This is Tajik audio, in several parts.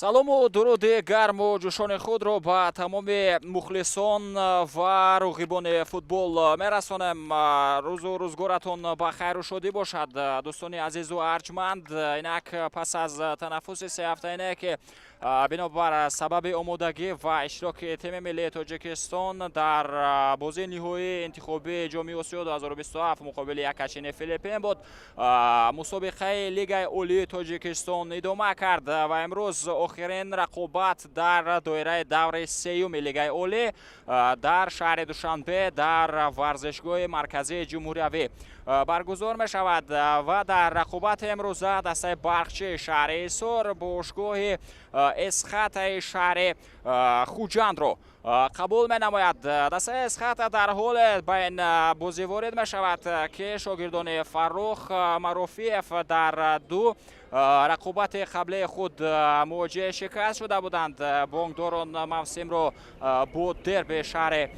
Салому дуруди гарму ҷӯшони худро ба тамоми мухлисон ва роғибони футбол мерасонем. Рӯзу рӯзгоратон ба хайру шодӣ бошад, дӯстони азизу арҷманд. Инак, пас аз танаффуси сеҳафтаине, ки бинобар сабаби омодагӣ ва иштироки тими миллии Тоҷикистон дар бозии ниҳоии интихобии Ҷоми Осиё 2027 муқобили яккачини Филиппин буд, мусобиқаи Лигаи Олии Тоҷикистон идома кард ва имрӯз охирин рақобат дар доираи даври сеюми Лигаи Олӣ дар шаҳри Душанбе, дар варзишгоҳи марказии ҷумҳуриявӣ баргузор мешавад. Ва дар рақобати имрӯза дастаи Барқчии шаҳри Ҳисор бошгоҳи Эсхатаи шаҳри Хуҷандро қабул менамояд. Дастаи Эсхата дар ҳоле ба ин бозӣ ворид мешавад, ки шогирдони Фаррух Марофиев дар ду рақобати қаблии худ мувоҷиҳи шикаст шуда буданд. Бонкдорон мавсимро бо дерби шаҳри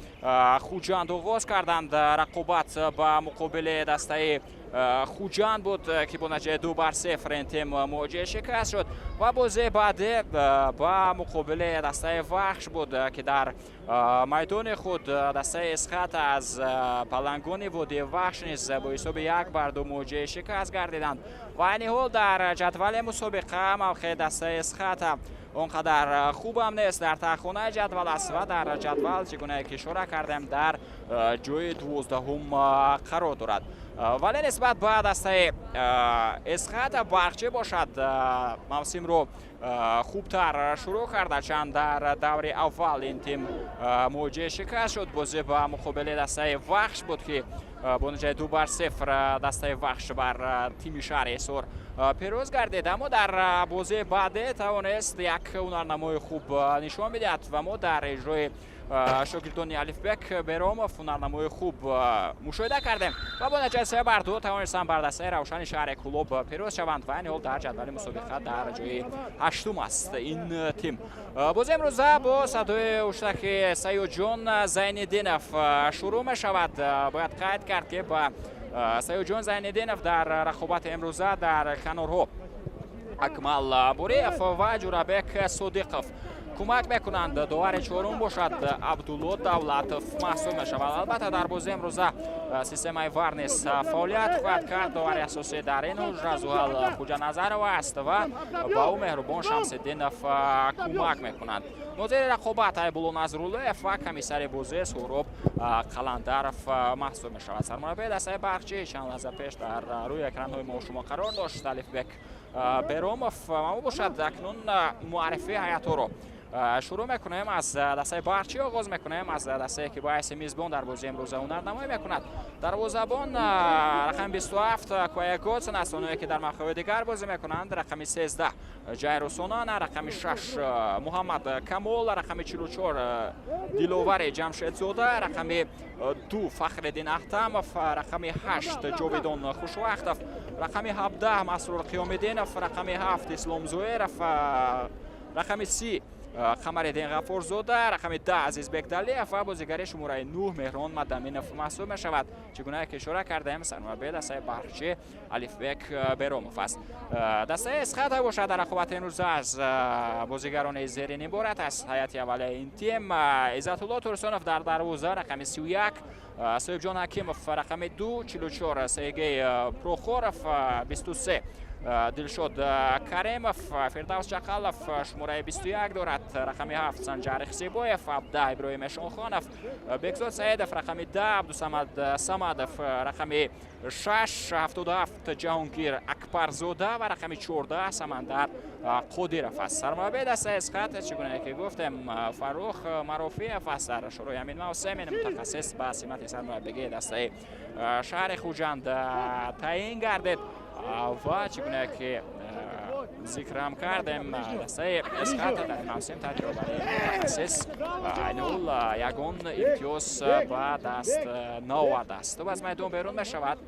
Хуҷанд оғоз карданд. Рақобат ба муқобили дастаи Хуҷанд буд, ки бо натиҷаи 2-0 ин тим мувоҷиҳи шикаст шуд, ва бозии баъдӣ ба муқобили дастаи Вахш буд, ки дар майдони худ дастаи Эсхата аз палангони водии Вахш низ бо ҳисоби 1-2 мувоҷиҳи шикаст гардиданд. Ва айни ҳол дар ҷадвали мусобиқа мавқеи дастаи Эсхата он қадар хубам нест, дар таҳхонаи ҷадвал аст ва дар ҷадвал, чӣ гунае ки ишора кардем, дар ҷои 12-ум қарор дорад. Вале нисбат ба дастаи Эсхата Барқчӣ бошад, мавсимро хубтар шурӯъ карда, чанд дар даври аввал ин тим мувоҷиҳи шикаст шуд. Бозӣ ба муқобили дастаи Вахш буд, ки бо натиҷаи 2-0 дастаи Вахш бар тими шаҳри Ҳисор пирӯз гардид. Аммо дар бозии баъдӣ тавонист як ҳунарнамои хуб нишон бидиҳад ва мо дар иҷрои шогирдони Алифбек Беромов ҳунарнамои хуб мушоҳида кардем ва бо натиҷаи 3-2 тавонистанд бар дастаи Равшани шаҳри Кӯлоб пирӯз шаванд. Ва айни ҳол дар ҷадвали мусобиқа дар ҷои ҳаштум аст ин тим. Бози имрӯза бо садои ҳуштаки Саёдҷон Зайниддинов шурӯъ мешавад. Бояд қайд кард, ки ба Саёдҷон Зайниддинов дар рақобати имрӯза дар канорҳо Акмал Буриев ва Ҷурабек Содиқов кӯмак мекунанд. Довари чорум бошад Абдулло Давлатов маҳсуб мешавад. Албатта, дар бозии имрӯза системаи ВАР низ фаъолият хоҳад кард. Довари асосӣ дар ин ҳуҷра Зуҳал Хуҷаназарова аст ва ба ӯ Меҳрубон Шамсиддинов кӯмак мекунанд. Нозири рақобат Айбулло Назруллоев ва комиссари бозӣ Суҳроб Қаландаров маҳсуб мешавад. Сармураббии дастаи Барқчӣ чанд лаҳза пеш дар рӯи экранҳои мо шумо қарор дошт, Алифбек Беромов мо бошад. Акнун муаррифии ҳайатҳоро шурӯъ мекунем. Аз дастаи Барқчӣ оғоз мекунем, аз дастае, ки бо ҳайси мизбон дар бозии имрӯза ҳунарнамоӣ мекунад. Дарвозабон рақами 27 Куая Годсон аст. Оное, ки дар мавқеъҳои дигар бозӣ мекунанд: рақами 13 Ҷайру Сонана, рақами 6 Муҳаммад Камол, рақами 44 Диловари Ҷамшедзода, рақами 2 Фахриддин Аҳтамов, рақами 8 Ҷовидон Хушвақтов, рақами 17 Масрур Қиёмиддинов, рақами 7 Ислом Зоиров, рақами 30 Қамариддин Ғафурзода, рақами 10 Азизбек Далиев ва бозигари шумораи 9 Меҳрон Мадаминов маҳсуб мешавад. Чӣ гуна ки ишора кардем, сармураббии дастаи Барқчӣ Алифбек Беромов аст. Дастаи Эсхата бошад, дар рақобати имрӯза аз бозигарони зерин иборат аст. Ҳайати аввалияи ин тим: Иззатулло Турсонов дар дарвоза, рақами 31 Соҳибҷон Ҳакимов, рақами 2 44 Сергей Прохоров, 23 Дилшод Каримов, Фирдавс Чақалов шумораи 21 дорад, рақами 7 Санҷар Ихсибоев, 17 Иброҳим Эшонхонов, Бекзод Саидов рақами 10, Абдусамад Самадов рақами 6, 77 Ҷаҳонгир Акбарзода ва рақами 14 Самандар Қодиров аст. Сармураббии дастаи Эсхата, чӣ гуна ки гуфтем, Фаррух Марофиев аст. Дар шурӯи ҳамин мавсим ин мутахассис ба симати сармураббигии дастаи шаҳри Хуҷанд таъин гардид. Ва чӣ гуна ки зикрам кардем, дастаи Эсхата дар ин мавсим таҳти роҳбарии мутахассис айни ҳол ягон имтиёз ба даст наовардааст. Тӯб аз майдон берун мешавад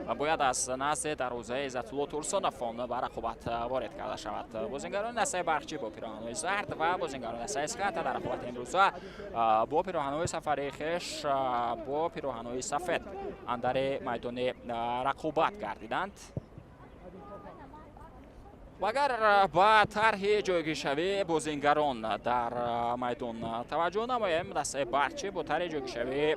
ва бояд аз назди дарвозаи Иззатулло Турсонов он ба рақобат ворид карда шавад. Бозингарони дастаи Барқчӣ бо пироҳанҳои зард ва бозингарони дастаи Эсхата дар рақобати имрӯза бо пироҳанҳои сафарии хеш, бо пироҳанҳои сафед андари майдони рақобат гардиданд. Агар ба тарҳи ҷойгиршавии бозингарон дар майдон таваҷҷӯҳ намоем, дастаи Барқчӣ бо тарҳи ҷойгиршавии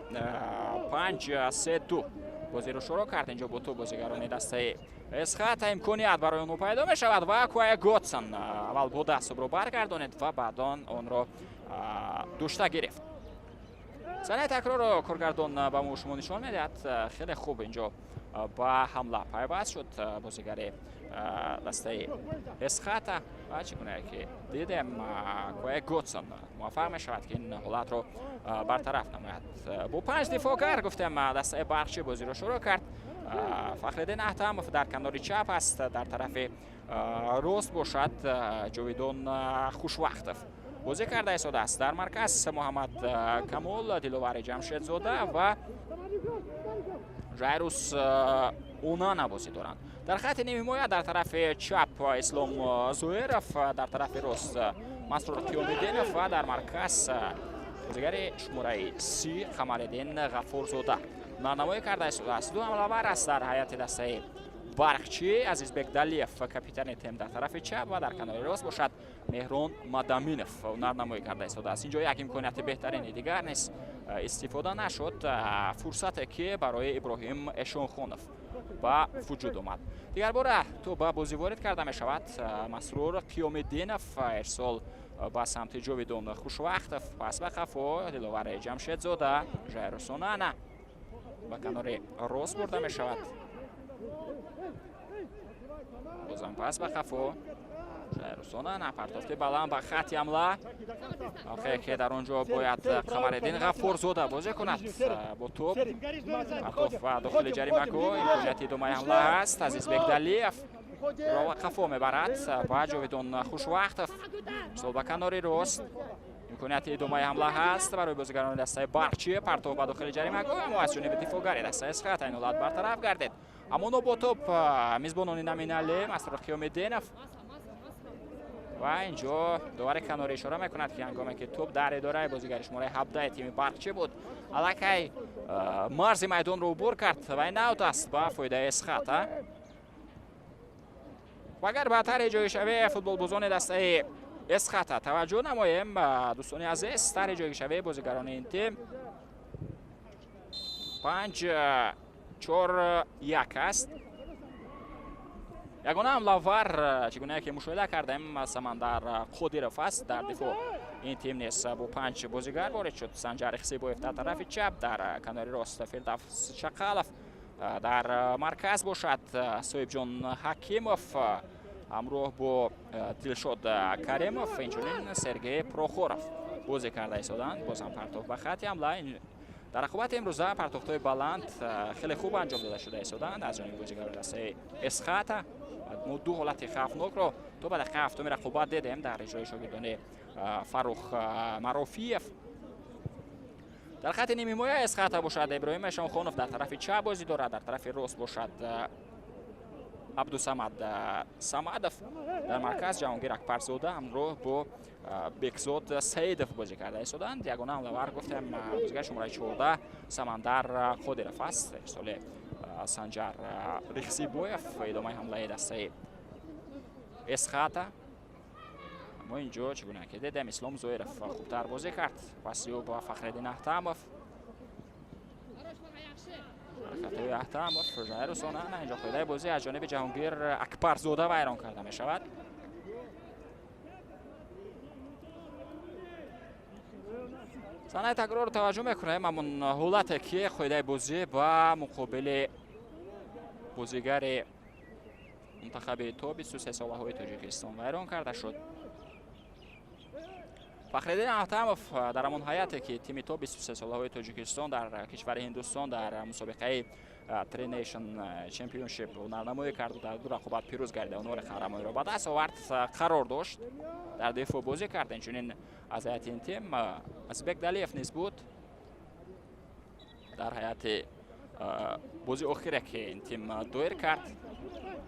5-3-2 бозиро шурӯъ кард. Инҷо бо тӯб бозигарони дастаи Эсхата, имконият барои онҳо пайдо мешавад ва Куая Готсон аввал бо даст тӯбро баргардонид ва баъдан онро душта гирифт. Саҳнаи такрорро коргардон ба мо шумо нишон медиҳад. Хеле хуб инҷо ба ҳамла пайваст шуд бозигари дастаи Эсхата ва чӣ гуна ки дидем, Куая Готсон муваффақ мешавад, ки ин ҳолатро бартараф намояд. Бо панҷ дифоъгар, гуфтем, дастаи Барқчӣ бозиро шурӯъ кард. Фахриддин Аҳтамов дар канори чап аст, дар тарафи рост бошад Ҷовидон Хушвақтов бозӣ карда истодааст. Дар марказ Муҳаммад Камол, Диловари Ҷамшедзода ва Жайрус Онана бозӣ доранд. Дар хати нимҳимоя дар тарафи чап Ислом Зоиров, дар тарафи рост Масрур Қиёмиддинов ва дар марказ бозигари шумораи 30 Қамариддин Ғафурзода ҳунарнамоӣ карда истодааст. Ду ҳамлавар аст дар ҳайати дастаи Барқчӣ: Азизбек Далиев, капитани тим, дар тарафи чап ва дар канори рост бошад Меҳрон Мадаминов ҳунарнамоӣ карда истодааст. Инҷо як имконияти беҳтарини дигар низ истифода нашуд, фурсате ки барои Иброҳим Эшонхонов ба вуҷуд омад. Дигарбора тӯб ба бозӣ ворид карда мешавад. Масрур Қиёмиддинов, ирсол ба самти Ҷовидон Хушвақтов, пас ба қафо Диловари Ҷамшедзода, Жайрус Онана ба канори рост бурда мешавад. Бозам пас ба қафо Жайрус Онана, партофти баланд ба хати ҳамла, мавқее ки дар он ҷо бояд Қамариддин Ғаффорзода бозӣ кунад. Бо тӯб партофт ба дохили ҷаримагоҳ, имконияти идомаи ҳамла ҳаст. Азизбек Далиев ро қафо мебарад ба Ҷовидон Хушвақтов, мисол ба канори рост, имконияти идомаи ҳамла ҳаст барои бозигарони дастаи Барқчӣ. Партоф ба дохили ҷаримагоҳ, аммо аз ҷониби дифоъгари дастаи Эсхата ин ҳолат бартараф гардид. Аммо бо тӯб мизбонони номиналӣ Масрур Қиёмиддинов ва инҷо довари канорӣ ишора мекунад, ки ҳангоме ки тӯб дар идораи бозигари шумораи 17 тими Барқчӣ буд, аллакай марзи майдонро убур кард ва ин аут аст ба фоидаи Эсхата. Агар ба тарҳи ҷойгиршавии футболбозони дастаи Эсхата таваҷҷӯҳ намоем, дӯстони азиз, тарҳи ҷойгиршавии бозигарони ин тим 5-4-1 аст. Ягона ҳамлавар, чӣ гуна ки мушоҳида кардем, Самандар Қодиров аст. Дар дифоъ ин тим низ бо панҷ бозигар ворид шуд. Санҷар Ихсибоев дар тарафи чап, дар канори рост Фирдавс Чақалов, дар марказ бошад Соҳибҷон Ҳакимов ҳамроҳ бо Дилшод Каримов, инчунин Сергей Прохоров бозӣ карда истоданд. Бозам партоф ба хати ҳамла. Дар рақобати имрӯза партофтҳои баланд хеле хуб анҷом дода шуда истоданд аз ҷониби бозигарони дастаи Эсхата. Мо ду ҳолати хавфнокро то ба дақиқаи ҳафтуми рақобат дидем дар иҷрои шогирдони Фаррух Марофиев. Дар хати нимҳимоя Эсхата бошад Иброҳим Эшонхонов дар тарафи чап бозӣ дорад, дар тарафи рост бошад Абдусамад Самадов, дар марказ Ҷаҳонгир Акбарзода ҳамроҳ бо Бекзод Саидов бозӣ карда истоданд. Ягона ҳамлавар, гуфтем, бозигари шумораи 14 Самандар Қодиров аст. Ирсоли Санҷар Рихсибоев, идомаи ҳамлаи дастаи Эсхата. Аммо инҷо, чӣ гуна ки дидем, Ислом Зоиров хубтар бозӣ кард. Паси ӯ ба Фахриддин Аҳтамов, ҳаракатҳои Аҳтамов, Жайрус Онана. Инҷо қоидаи бозӣ аз ҷониби Ҷаҳонгир Акбарзода вайрон карда мешавад. Саҳнаи такрорро таваҷҷӯҳ мекунем, ҳамон ҳолате ки қоидаи бозӣ ба муқобили бозигари мунтахаби то 23 солаҳои Тоҷикистон вайрон карда шуд. Фахриддин Аҳтамов дар ҳамон ҳайате ки тими то 23 солаҳои Тоҷикистон дар кишвари Ҳиндустон дар мусобиқаи Tri Nation Championship ҳунарнамоӣ карду дар ду рақобат пирӯз гардида унвони қаҳрамониро ба даст овард, қарор дошт, дар дифоъ бозӣ кард. Инчунин аз ҳайати ин тим Азизбек Далиев низ буд дар ҳайати бозии охире ки ин тим доир кард.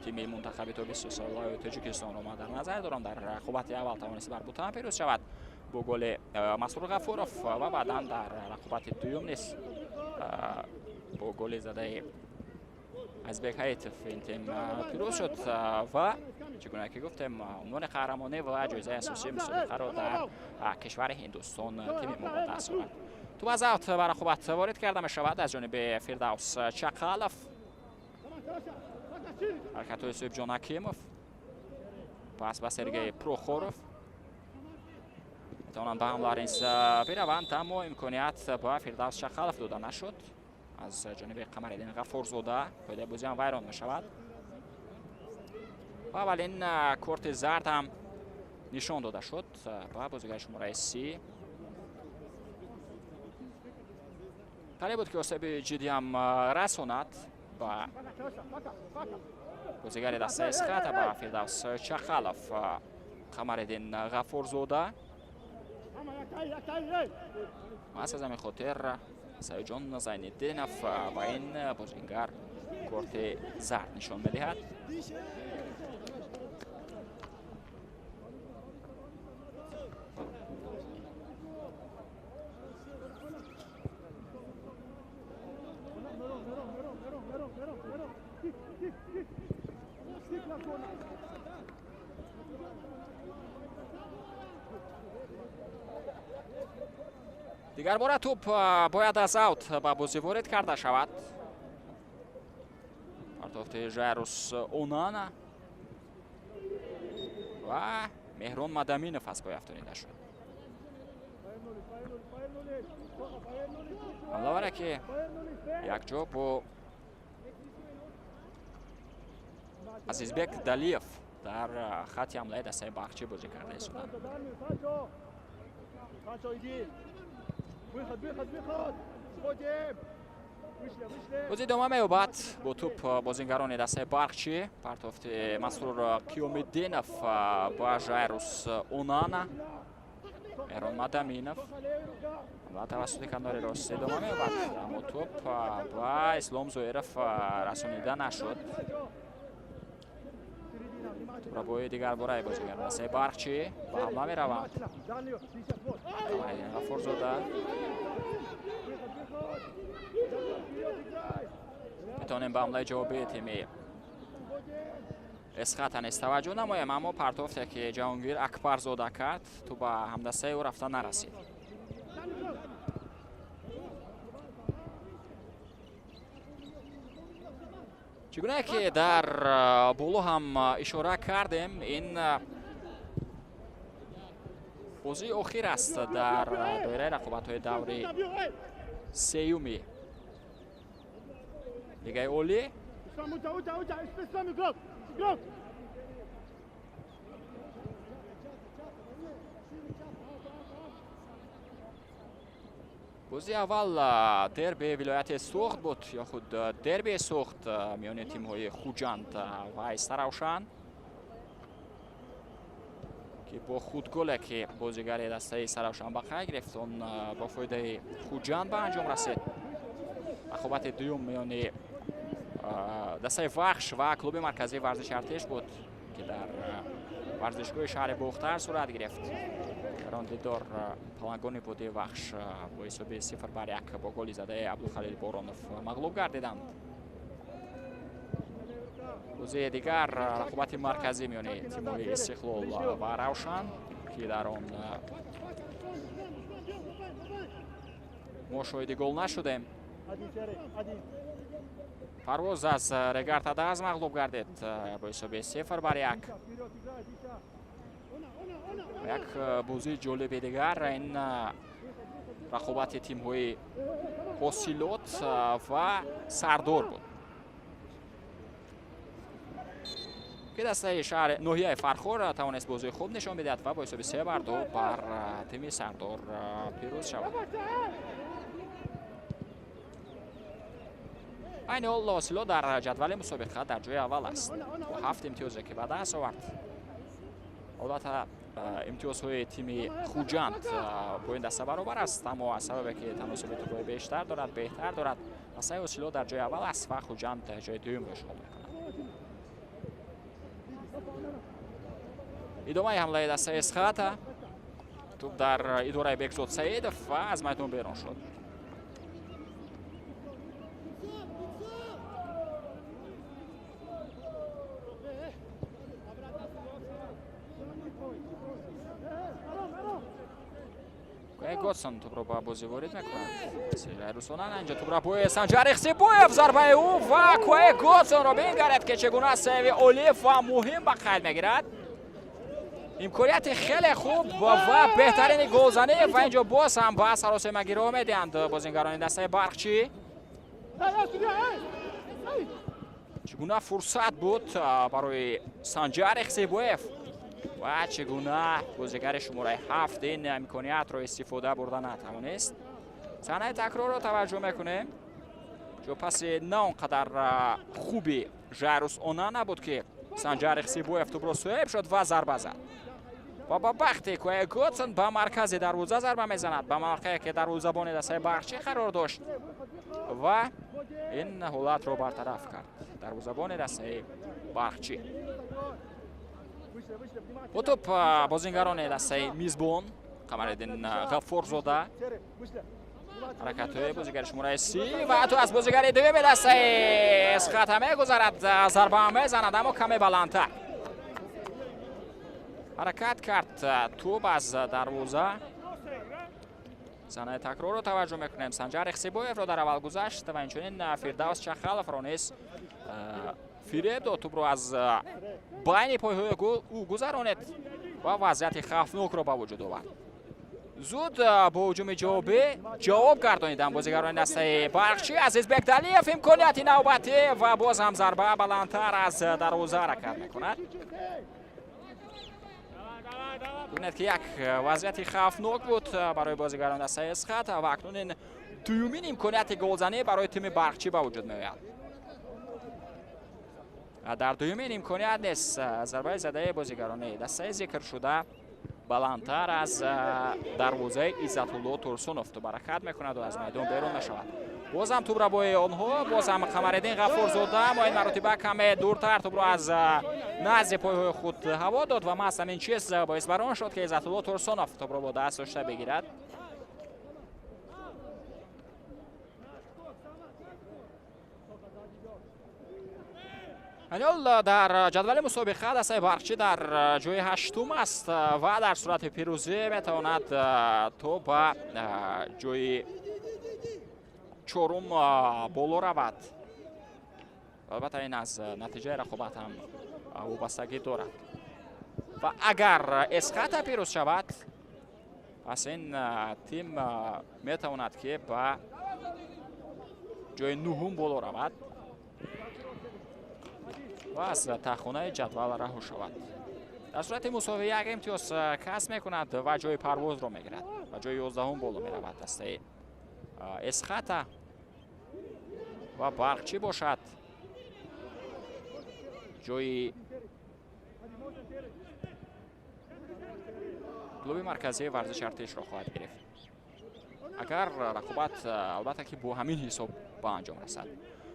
Тими мунтахаби то 23 солаҳои Тоҷикистонро ман дар назар дорам. Дар рақобати аввал тавонист бар Бутан пирӯз шавад бо голи Масрур Ғафуров ва баъдан дар рақобати дуюм низ бо голи задаи Азизбек Ҳаитов ин тим пирӯз шуд ва чӣ гуна ки гуфтем, унвони қаҳрамонӣ ва ҷоизаи асосии мусобиқаро дар кишвари Ҳиндустон тими мо ба даст овард. Туп аз аут ба рақобат ворид карда мешавад аз ҷониби Фирдавс Чақалов. Ҳаракатҳои Соҳибҷон Ҳакимов, пас ба Сергей Прохоров. Метавонанд ба ҳамла низ бираванд, аммо имконият ба Фирдавс Чақалов дода нашуд. Аз ҷониби Қамариддин Ғаффорзода қоидаи бозӣ ҳам вайрон мешавад ва аввалин корти зард ҳам нишон дода шуд ба бозигари шумораи 30. Қариб буд, ки осеби ҷиддӣ ҳам расонад ба бозигари дастаи Эсхата, ба Фирдавс Чақалов Қамариддин Ғаффорзода. Маҳз аз ҳамин хотир Саидҷон Зайниддинов ба ин бозингар корти зард нишон медиҳад. Дигар бора тӯп бояд аз аут ба бозӣ ворид карда шавад. Партофти Жайрус Онана ва Меҳрон Мадаминов аз пой афтонида шуд. Ҳамлаваре, ки якҷо бо Азизбек Далиев дар хатти ҳамлаи дастаи Барқчӣ бозӣ карда истоданд. Бозӣ идома меёбад. Бо тӯп бозингарони дастаи Барқчӣ. Партофти Масрур Қиёмиддинов ба Жайрус Онана. Меҳрон Мадаминов ва тавассути канори рост идома меёбад, аммо тӯп ба Ислом Зоиров расонида нашуд. Тӯпро бои дигар бораи бозигар дастаи Барқчӣ ба ҳамла мераванд. Қамариддин Ғаффорзода. Метавонем ба ҳамлаи ҷавобии тими Эсхата низ таваҷҷӯҳ намоем, аммо партофте, ки Ҷаҳонгир Акбарзода кард, тӯп ба ҳамдастаи ӯ рафта нарасид. Чӣ гунае ки дар боло ҳам ишора кардем, ин бозии охир аст дар доираи рақобатҳои даври сеюми Лигаи Олӣ. Бозии аввал дерби вилояти Суғд буд, ё худ дерби Суғд миёни тимҳои Хуҷанд ва Истаравшан, ки бо худголе, ки бозигари дастаи Истаравшан ба қайд гирифт, он бо фоидаи Хуҷанд ба анҷом расид. Рақобати дуюм миёни дастаи Вахш ва клуби марказии варзиши Артеш буд, ки дар варзишгоҳи шаҳри Бохтар сурат гирифт. Дар он дидор палангони буди Вахш бо ҳисоби 0-1 бо голи задаи Абдулхалил Боронов мағлуб гардиданд. Бозии дигар рақобати марказӣ миёни тимҳои Истиқлол ва Равшан, ки дар он мо шоҳиди гол нашудем. Парвоз аз Регар Тадаз мағлуб гардид бо ҳисоби 0-1. Як бозии ҷолиби дигар ин рақобати тимҳои Ҳосилот ва Сардор буд, ки дастаи шаҳри ноҳияи Фархор тавонист бозии хуб нишон бидиҳад ва бо ҳисоби 3-2 бар тими Сардор пирӯз шавад. Айни ҳол Ҳосилот дар ҷадвали мусобиқа дар ҷои аввал аст бо 7 имтиёзе, ки ба даст овард. Албатта, имтиёзҳои тими Хуҷанд бо ин даста баробар аст, аммо аз сабабе ки таносуби тӯбҳои бештар дорад, беҳтар дорад, дастаи Ҳосилот дар ҷои аввал аст ва Хуҷанд ҷои дуюмро ишғол мекунад. Идомаи ҳамлаи дастаи Эсхата. Тӯп дар идораи Бекзод Саидов ва аз майдон берун шуд. Годсон тӯбро ба бозӣ ворид мекунад. Жайрус Онана инҷо тӯбро бо Санҷар Ихсибоев, зарбаи ӯ ва Куе Годсонро бингаред, ки чӣ гуна сейви олӣ ва муҳим ба қайд мегирад. Имконияти хеле хуб ва беҳтарини голзанӣ ва инҷо боз ҳам ба саросемагиро медиҳанд бозингарони дастаи Барқчӣ. Чӣ гуна фурсат буд барои Санҷар Ихсибоев ва чӣ гуна бозигари шумораи 7 ин имкониятро истифода бурда натавонист. Саҳнаи такрорро таваҷҷӯҳ мекунем. Ҷо паси на он қадар хуби Жайрус Онана буд, ки Санҷар Ихсибоев тӯбро соҳиб шуд ва зарба зад. Ва ба бахти Куе Годсон ба маркази дарвоза зарба мезанад, ба мавқее ки дарвозабони дастаи Барқчӣ қарор дошт ва ин ҳолатро бартараф кард дарвозабони дастаи Барқчӣ. Бо тӯб бозингарони дастаи мизбон Қамариддин Ғаффорзода, ҳаракатҳои бозигари шумораи 30 ва ҳатто аз бозигари дуюми дастаи Эсхата мегузарад, зарба мезанад, аммо каме баландтар ҳаракат кард тӯб аз дарвоза. Саҳнаи такрорро таваҷҷӯҳ мекунем. Санҷар Ихсибоевро дар аввал гузашт ва инчунин Фирдавс Чахаловро низ фиреб дод, тӯбро аз байни пойҳои ӯ гузаронед ва вазъияти хавфнокро ба вуҷуд овард. Зуд бо ҳуҷуми ҷавобӣ ҷавоб гардониданд бозигарони дастаи Барқчӣ. Азизбек Далиев имконияти навбатӣ ва боз ҳам зарба баландтар аз дарвоза ҳаракат мекунад. Бибинед, ки як вазъияти хавфнок буд барои бозигарони дастаи Эсхата ва акнун ин дуюмин имконияти голзанӣ барои тими Барқчӣ ба вуҷуд меояд. Дар дуюмин имконият низ зарбаи задаи бозигарони дастаи зикршуда баландтар аз дарвозаи Иззатулло Турсунов тӯб ҳаракат мекунад ва аз майдон берун мешавад. Боз ҳам тӯбрабои онҳо, боз ҳам Қамариддин Ғаффорзода, аммо ин маротиба каме дуртар тӯбро аз назди пойҳои худ ҳаво дод ва маҳз ҳамин чиз боис бар он шуд, ки Иззатулло Турсунов тӯбро бо даст дошта бигирад. Ҳол дар ҷадвали мусобиқа дастаи Барқчӣ дар ҷои ҳаштум аст ва дар сурати пирӯзӣ метавонад то ба ҷои чорум боло равад. Албатта, ин аз натиҷаи рақобат ҳам вобастагӣ дорад. Ва агар Эсхата пирӯз шавад, пас ин тим метавонад, ки ба ҷои нуҳум боло равад ва аз таҳхонаи ҷадвал раҳо шавад. Дар сурати мусовӣ як имтиёз касб мекунад ва ҷои парвозро мегирад ва ҷои 11-ум боло меравад дастаи Эсхата. Ва Барқчӣ бошад ҷои клуби марказии варзиши артишро хоҳад гирифт, агар рақобат албатта ки бо ҳамин ҳисоб ба анҷом расад.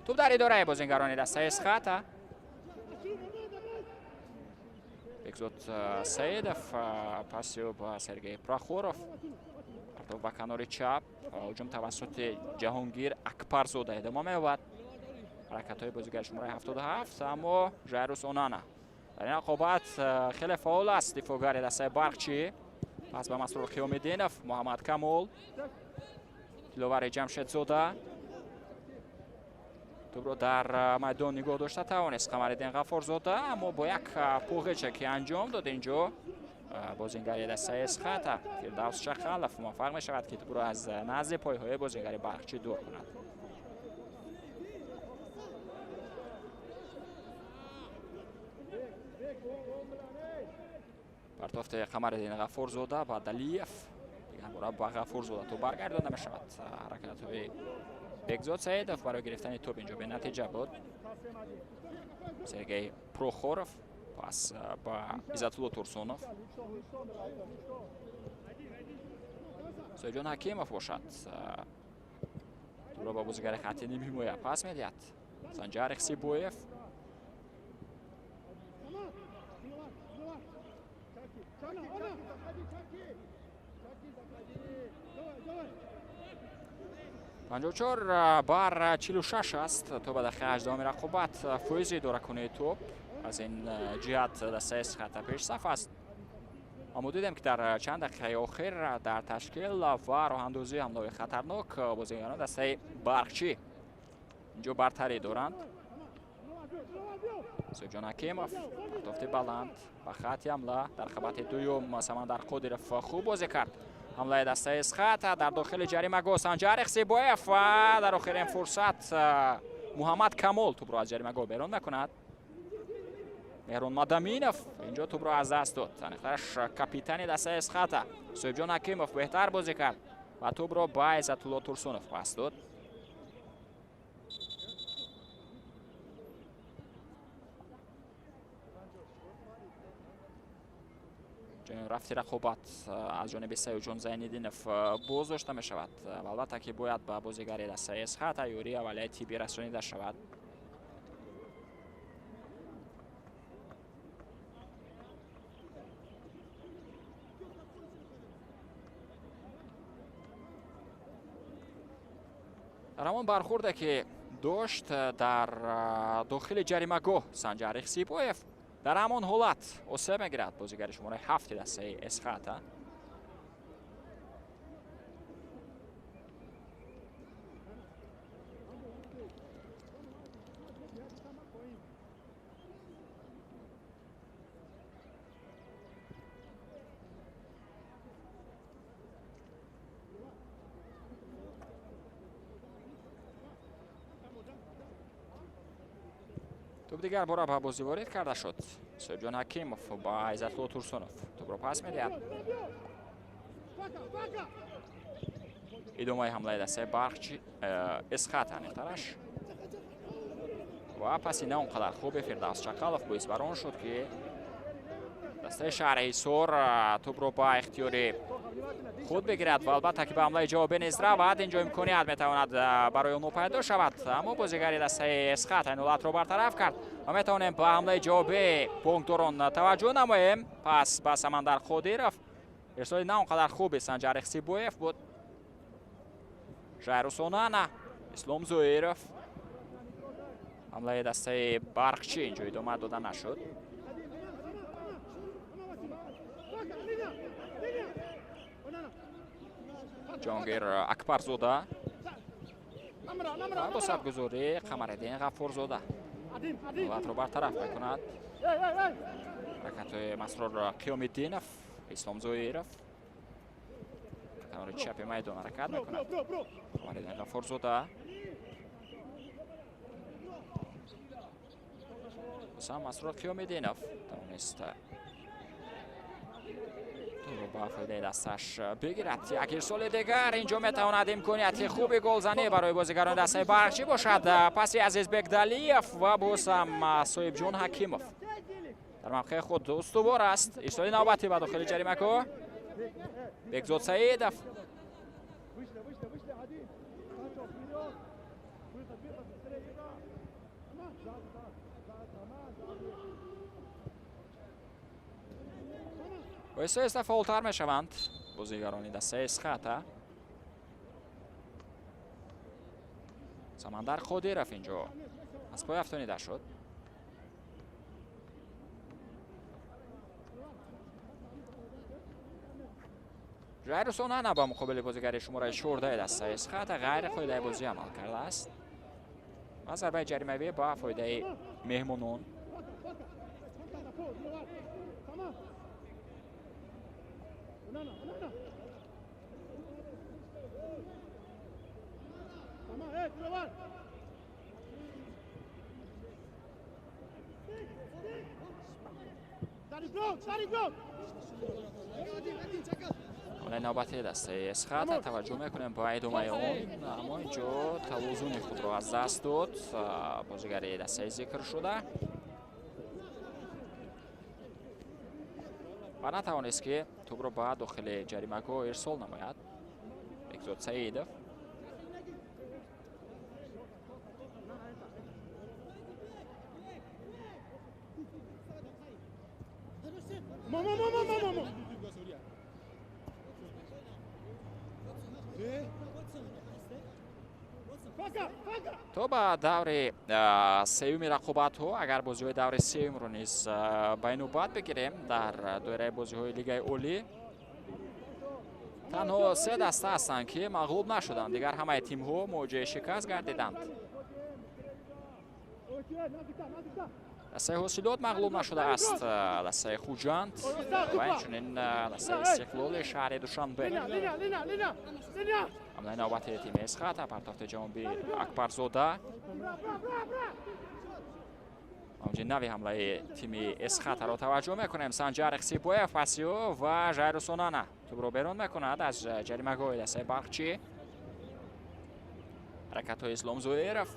Тӯб дар идораи бозингарони дастаи Эсхата. Бекзод Саидов, паси ӯ ба Сергей Прохоров, партов ба канори чап, ҳуҷум тавассути Ҷаҳонгир Акбарзода идома меёбад. Ҳаракатҳои бозигари шумораи 77, аммо Жайрус Онана дар ин рақобат хеле фаъол аст. Дифоъгари дастаи Барқчӣ пас ба Масрур Қиёмиддинов, Муҳаммад Камол, Диловари Ҷамшедзода тӯбро дар майдон нигоҳ дошта тавонист Қамариддин Ғаффорзода, аммо бо як поғече ки анҷом дод инҷо бозингари дастаи Эсхата Фирдавс Чахалов муваффақ мешавад, ки тӯбро аз назди пойҳои бозингари Барқчӣ дур кунад. Партофти Қамариддин Ғаффорзода ба Далиев, дигар бора ба Ғаффорзода тӯб баргардонда мешавад. Ҳаракатҳои Бекзод Саидов барои гирифтани тӯб инҷо бенатиҷа буд. Сергей Прохоров пас ба Иззатулло Турсунов. Соҳибҷон Ҳакимов бошад тӯбро ба бозигари хатти нимҳимоя пас медиҳад. Санҷар Ихсибоев 54-46 аст то ба дақиқаи 18-уми рақобат. Фоизи идоракунии тӯб аз ин ҷиҳат дастаи Эсхата пешсаф аст. Аммо дидем, ки дар чанд дақиқаи охир дар ташкил ва роҳандозии ҳамлаҳои хатарнок бозигарони дастаи Барқчӣ инҷо бартарӣ доранд. Соҳибҷон Ҳакимов, партофти баланд ба хати ҳамла. Дар қабати дуюм Самандар Қодиров хуб бозӣ кард. Ҳамлаи дастаи Эсхата дар дохили ҷаримагоҳ, Санҷар Ихсибоев ва дар охирин фурсат Муҳаммад Камол тӯбро аз ҷаримагоҳ берун мекунад. Меҳрон Мадаминов инҷо тӯбро аз даст дод. Аниқтараш, капитани дастаи Эсхата Соҳибҷон Ҳакимов беҳтар бозӣ кард ва тӯбро ба Иззатулло Турсунов пас дод. Рафти рақобат аз ҷониби Саёҷон Зайниддинов боз дошта мешавад ва албатта, ки бояд ба бозигари дастаи Эсхата ёрии аввалияи тиббӣ расонида шавад. Дар ҳамон бархурде, ки дошт дар дохили ҷаримагоҳ Санҷар Ихсибоев, дар ҳамон ҳолат осеб мегирад бозигари шумораи ҳафти дастаи Эсхата. Тӯб дигар бора ба бозӣ ворид карда шуд. Соҳибҷон Ҳакимов ба Иззатулло Турсунов тӯбро пас медиҳад. Идомаи ҳамлаи дастаи Барқчи, Эсхат аниқтараш, ва паси на он қадар хуби Фирдавс Чақалов боис бар он шуд, ки дастаи шаҳри Ҳисор тӯбро ба ихтиёри худ бигирад ва албатта, ки ба ҳамлаи ҷавобӣ низ равад. Инҷо имконият метавонад барои онҳо пайдо шавад, аммо бозигари дастаи Эсхат ин ҳолатро бартараф кард ва метавонем ба ҳамлаи ҷавобии бонкдорон таваҷҷӯҳ намоем. Пас ба Самандар Қодиров, ирсоли на он қадар хуби Санҷар Ихсибоев буд. Жайрус Онана, Ислом Зоиров. Ҳамлаи дастаи Барқчӣ инҷо идома дода нашуд. Ҷонгир Акбарзода ва бо сабгузорӣ Қамариддин Ғаффорзода ҳолатро бартараф мекунад. Ҳаракатҳои Масрор Қиёмиддинов, Ислом Зоиров канори чапи майдон ҳаракат мекунад. Қамариддин Ғаффорзода, босам Масрор Қиёмиддинов тавонист тӯбро ба фоидаи дасташ бигирад. Як ирсоли дигар, инҷо метавонад имконияти хуби голзанӣ барои бозигарони дастаи Барқчӣ бошад. Паси Азизбек Далиев ва босам Соҳибҷон Ҳакимов дар мавқеи худ устувор аст. Ирсоли навбатӣ ба дохили ҷаримагоҳ, Бекзод Саидов. Выше, выше, выше, один. Санчо, вперед. Выход, выход, быстрее, игра. Сзади, да. Сзади, Саман, сзади. Оҳиста оҳиста фаъолтар мешаванд бозигарони дастаи Эсхата. Самандар Қодиров инҷо аз пой афтонида шуд. Жайрус Онана ба муқобили бозигари шумораи 14 дастаи Эсхата ғайриқоидаи бозӣ амал кардааст ва зарбаи ҷаримавӣ ба фоидаи меҳмонон. Саман. Onana, Onana. Саман, эй, Диловар. Study block, study block. Ҳамлаи навбатии дастаи Эсхата, таваҷҷӯҳ мекунем ба идомаи он, аммо инҷо тавозуни худро аз даст дод бозигари дастаи зикршуда ва натавонист, ки тӯбро ба дохили ҷаримагоҳ ирсол намояд. Бекзод Саидов. Мо, мо, мо, мо, мо, мо. То ба даври сеюми рақобатҳо, агар бозиҳои даври сеюмро низ ба инобат бигирем, дар доираи бозиҳои Лигаи Олӣ танҳо се даста ҳастанд, ки мағлуб нашуданд. Дигар ҳамаи тимҳо муоҷиҳаи шикаст гардиданд. Дастаи Ҳосилот мағлуб нашудааст, дастаи Хуҷанд ва инчунин дастаи Истиқлоли шаҳри Душанбе. Ҳамлаи навбати тими Эсхата, партофти ҷавонби Акбарзода. Мавҷи нави ҳамлаи тими Эсхатаро таваҷҷӯҳ мекунем. Санҷар Ихсибоев пасиё ва Жайрус Онана тӯбро берун мекунад аз ҷаримагоҳи дастаи Барқчӣ. Ҳаракатҳои Ислом Зоиров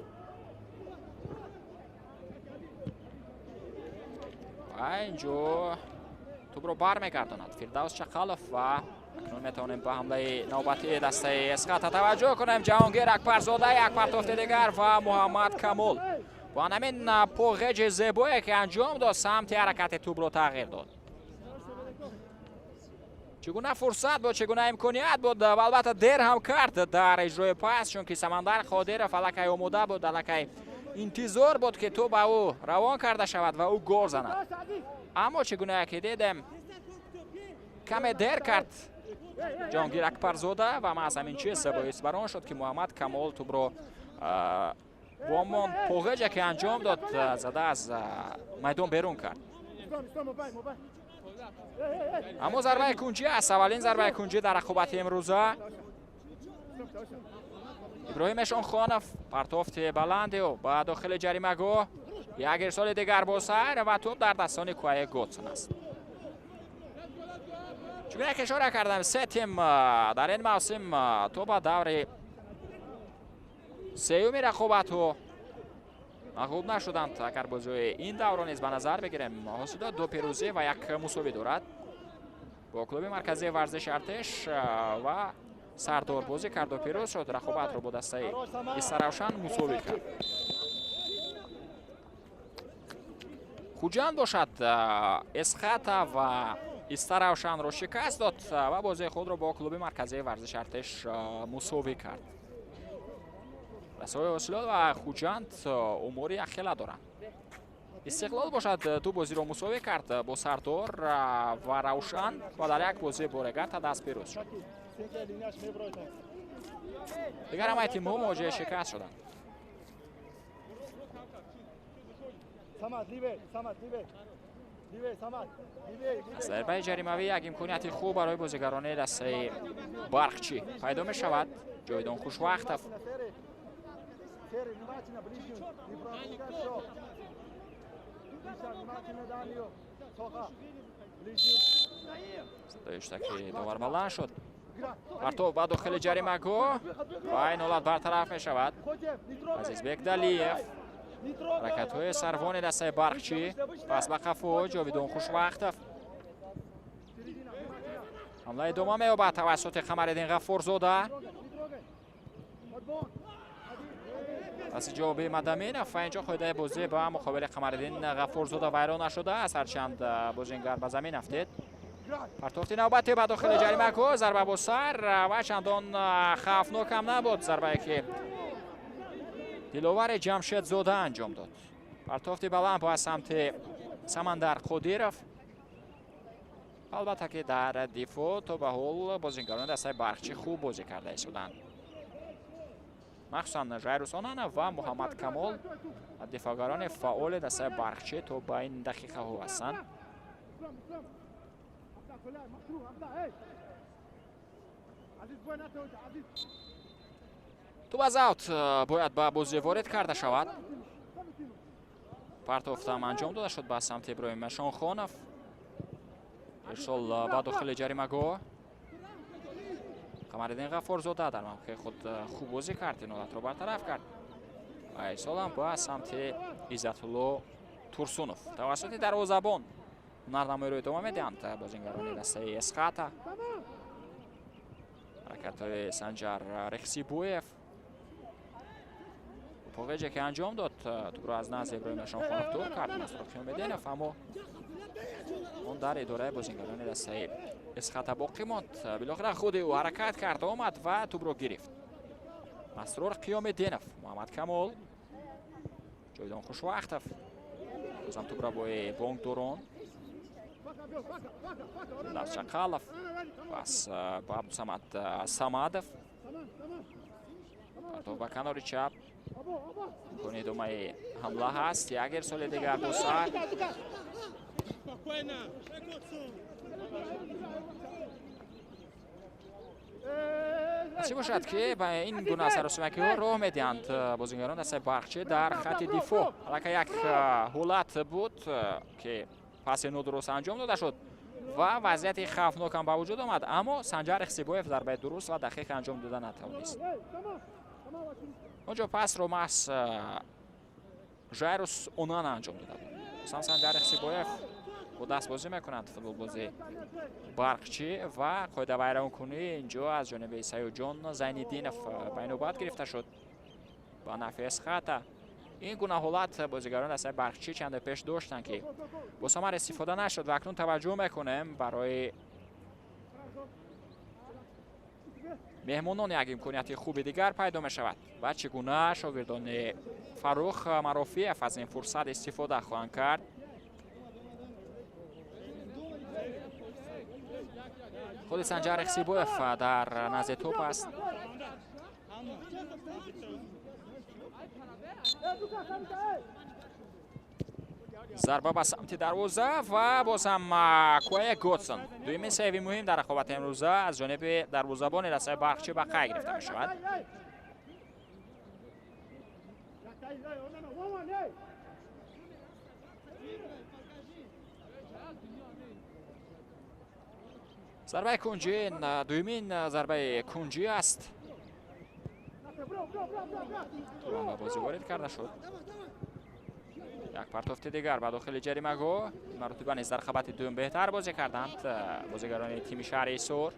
ва инҷо тӯбро бармегардонад Фирдавс Чақалов ва акнун метавонем ба ҳамлаи навбатии дастаи Эсхата таваҷҷӯҳ кунем. Ҷаҳонгир Акбарзода, як партофти дигар ва Муҳаммад Камол бо ҳамин поғеҷи зебое, ки анҷом дод, самти ҳаракати тӯбро тағйир дод. Чӣ гуна фурсат буд, чӣ гуна имконият буд ва албатта дер ҳам кард дар иҷрои пас, чунки Самандар Қодиров аллакай омода буд, аллакай интизор буд, ки тӯб ба ӯ равон карда шавад ва ӯ гол занад. Аммо чӣ гуна ки дидем, каме дер кард Ҷаҳонгир Акбарзода ва маҳз ҳамин чиз боис бар он шуд, ки Муҳаммад Камол тӯбро бо ҳамон поғеҷе, ки анҷом дод, зада аз майдон берун кард. Аммо зарбаи кунҷӣ аст, аввалин зарбаи кунҷӣ дар рақобати имрӯза. Иброҳим Эшонхонов, партофти баланди ӯ ба дохили ҷаримагоҳ, як ирсоли дигар бо сар ва тӯб дар дастони Куае Готсон аст. Чунон ки ишора кардам, се тим дар ин мавсим то ба даври сеюми рақобатҳо мағлуб нашуданд. Агар бозиҳои ин даврро низ ба назар бигирем, Ҳосилот ду пирӯзӣ ва як мусовӣ дорад. Бо клуби марказии варзиши Артеш ва Сардор бозӣ карду пирӯз шуд. Рақобатро бо дастаи Истаравшан мусовӣ кард. Хуҷанд бошад, Эсхата ва Истаравшанро шикаст дод ва бозии худро бо клуби марказии варзиши Артеш мусовӣ кард. Дастаҳои Ҳосилот ва Хуҷанд умури якхела доранд. Истиқлол бошад, ду бозиро мусовӣ кард бо Сардор ва Равшан ва дар як бозӣ бо Регарта даст пирӯз шуд. Дигар ҳамаи тимҳо муоҷиҳаи шикаст шуданд. Аз зарбаи ҷаримавӣ як имконияти хуб барои бозигарони дастаи Барқчӣ пайдо мешавад. Ҷовидон Хушвақтов садои ҳуштаки довар баланд шуд. Партов ба дохили ҷаримагоҳ ва ин ҳолат бартараф мешавад. Азизбек Далиев, ҳаракатҳои сарвони дастаи Барқчӣ, пас ба қафо Ҷовидон Хушвақтов. Ҳамла идома меёбад тавассути Қамариддин Ғаффорзода. Паси ҷавоби Мадаминов ва инҷо қоидаи бозӣ ба муқобили Қамариддин Ғаффорзода вайрон нашудааст, ҳарчанд бозингар ба замин афтид. Партофти навбатӣ ба дохили ҷаримагоҳ, зарба бо сар ва чандон хавфнок ҳам набуд зарбае, ки Диловари Ҷамшедзода анҷом дод. Партофти баланд ба самти Самандар Қодиров. Албатта ки дар дифоъ то ба ҳол бозингарони дастаи Барқчӣ хуб бозӣ карда истоданд. Махсусан Жайрус Онана ва Муҳаммад Камол дифоъгарони фаъоли дастаи Барқчӣ то ба ин дақиқаҳо ҳастанд. Тӯб аз аут бояд ба бозӣ ворид карда шавад. Партофтам анҷом дода шуд ба самти Иброҳим Эшонхонов. Ирсол ба дохили ҷаримагоҳ. Қамариддин Ғаффорзода дар мавқеи худ хуб бозӣ кард, ин ҳолатро бартараф кард ва ирсолам ба самти Иззатулло Турсунов тавассути дарвозабон ҳунарнамоиро идома медиҳанд бозингарони дастаи Эсхата. Ҳаракатҳои Санҷар Рехсибоев, поғеҷе ки анҷом дод, тӯбро аз назди Иброҳим Эшонхонов дур кард Насрат Қиёмиддинов, аммо он дар идораи бозингарони дастаи Эсхата боқӣ монд. Билохира худи ӯ ҳаракат кард, омад ва тӯбро гирифт. Масрур Қиёмиддинов, Муҳаммад Камол, Ҷовидон Хушвақтов. Бозам тӯбро бои Бонкдорон. Фирдавс Чақалов. Пас ба Абдусамад Самадов. Партов ба канори чап. Имкони идомаи ҳамла ҳаст. Як ирсоли дигар бо сар. Чӣ бошад ки ба ин гуна саросимакиҳо роҳ медиҳанд бозигарон дастаи Барқчӣ дар хати дифоъ. Аллакай як ҳолат буд ки паси нодуруст анҷом дода шуд ва вазъияти хавфнок ҳам ба вуҷуд омад, аммо Санҷар Ихсибоев зарбаи дуруст ва дақиқ анҷом дода натавонист. Онҷо пасро маҳз Жайрус Онана анҷом дода буд. Сан Санҷар Ихсибоев бо даст бозӣ мекунад футболбози Барқчӣ ва қоидавайронкунӣ инҷо аз ҷониби Саёдҷон Зайниддинов ба инобат гирифта шуд ба нафъи Эсхата. Ин гуна ҳолат бозигарон дастаи Барқчӣ чанде пеш доштанд ки бо самар истифода нашуд ва акнун таваҷҷӯҳ мекунем барои меҳмонон як имконияти хуби дигар пайдо мешавад ва чӣ гуна шогирдони Фаррух Марофиев аз ин фурсат истифода хоҳанд кард. Худи Санҷар Ихсибоев дар назди тӯп аст. Зарба ба самти дарвоза ва боз ҳам Куае Готсон. Дуюмин сейви муҳим дар рақобати имрӯза аз ҷониби дарвозабони дастаи Барқчӣ ба қайд гирифта мешавад. Зарбаи кунҷӣ дуюмин зарбаи кунҷӣ аст. Тӯб ба бозӣ ворид карда шуд. Як партофти дигар ба дохили ҷаримагоҳ. Маротиба низ дар қабати дуюм беҳтар бозӣ карданд бозигарони тими шаҳри Ҳисор.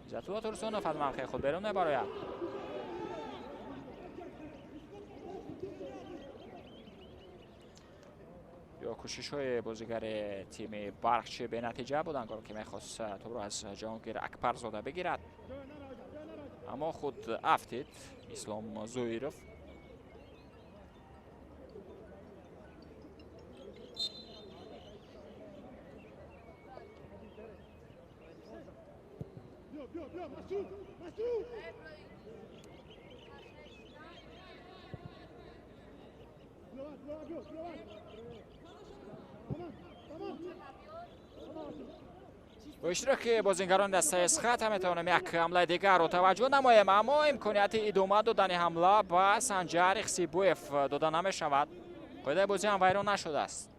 Иззатулло Турсунов аз мавқеи худ берун мебарояд. Ё кӯшишҳои бозигари тими Барқчӣ бенатиҷа буданд, гоҳ ки мехост тӯбро аз Ҷаҳонгир Акбарзода бигирад, аммо худ афтид Ислом Зоиров. Бо иштироки бозингарон дастаи Эсхата метавонем як ҳамлаи дигарро таваҷҷӯҳ намоем, аммо имконияти идома додани ҳамла ба Санҷар Ихсибоев дода намешавад. Қоидаи бозӣ ҳам вайрон нашудааст,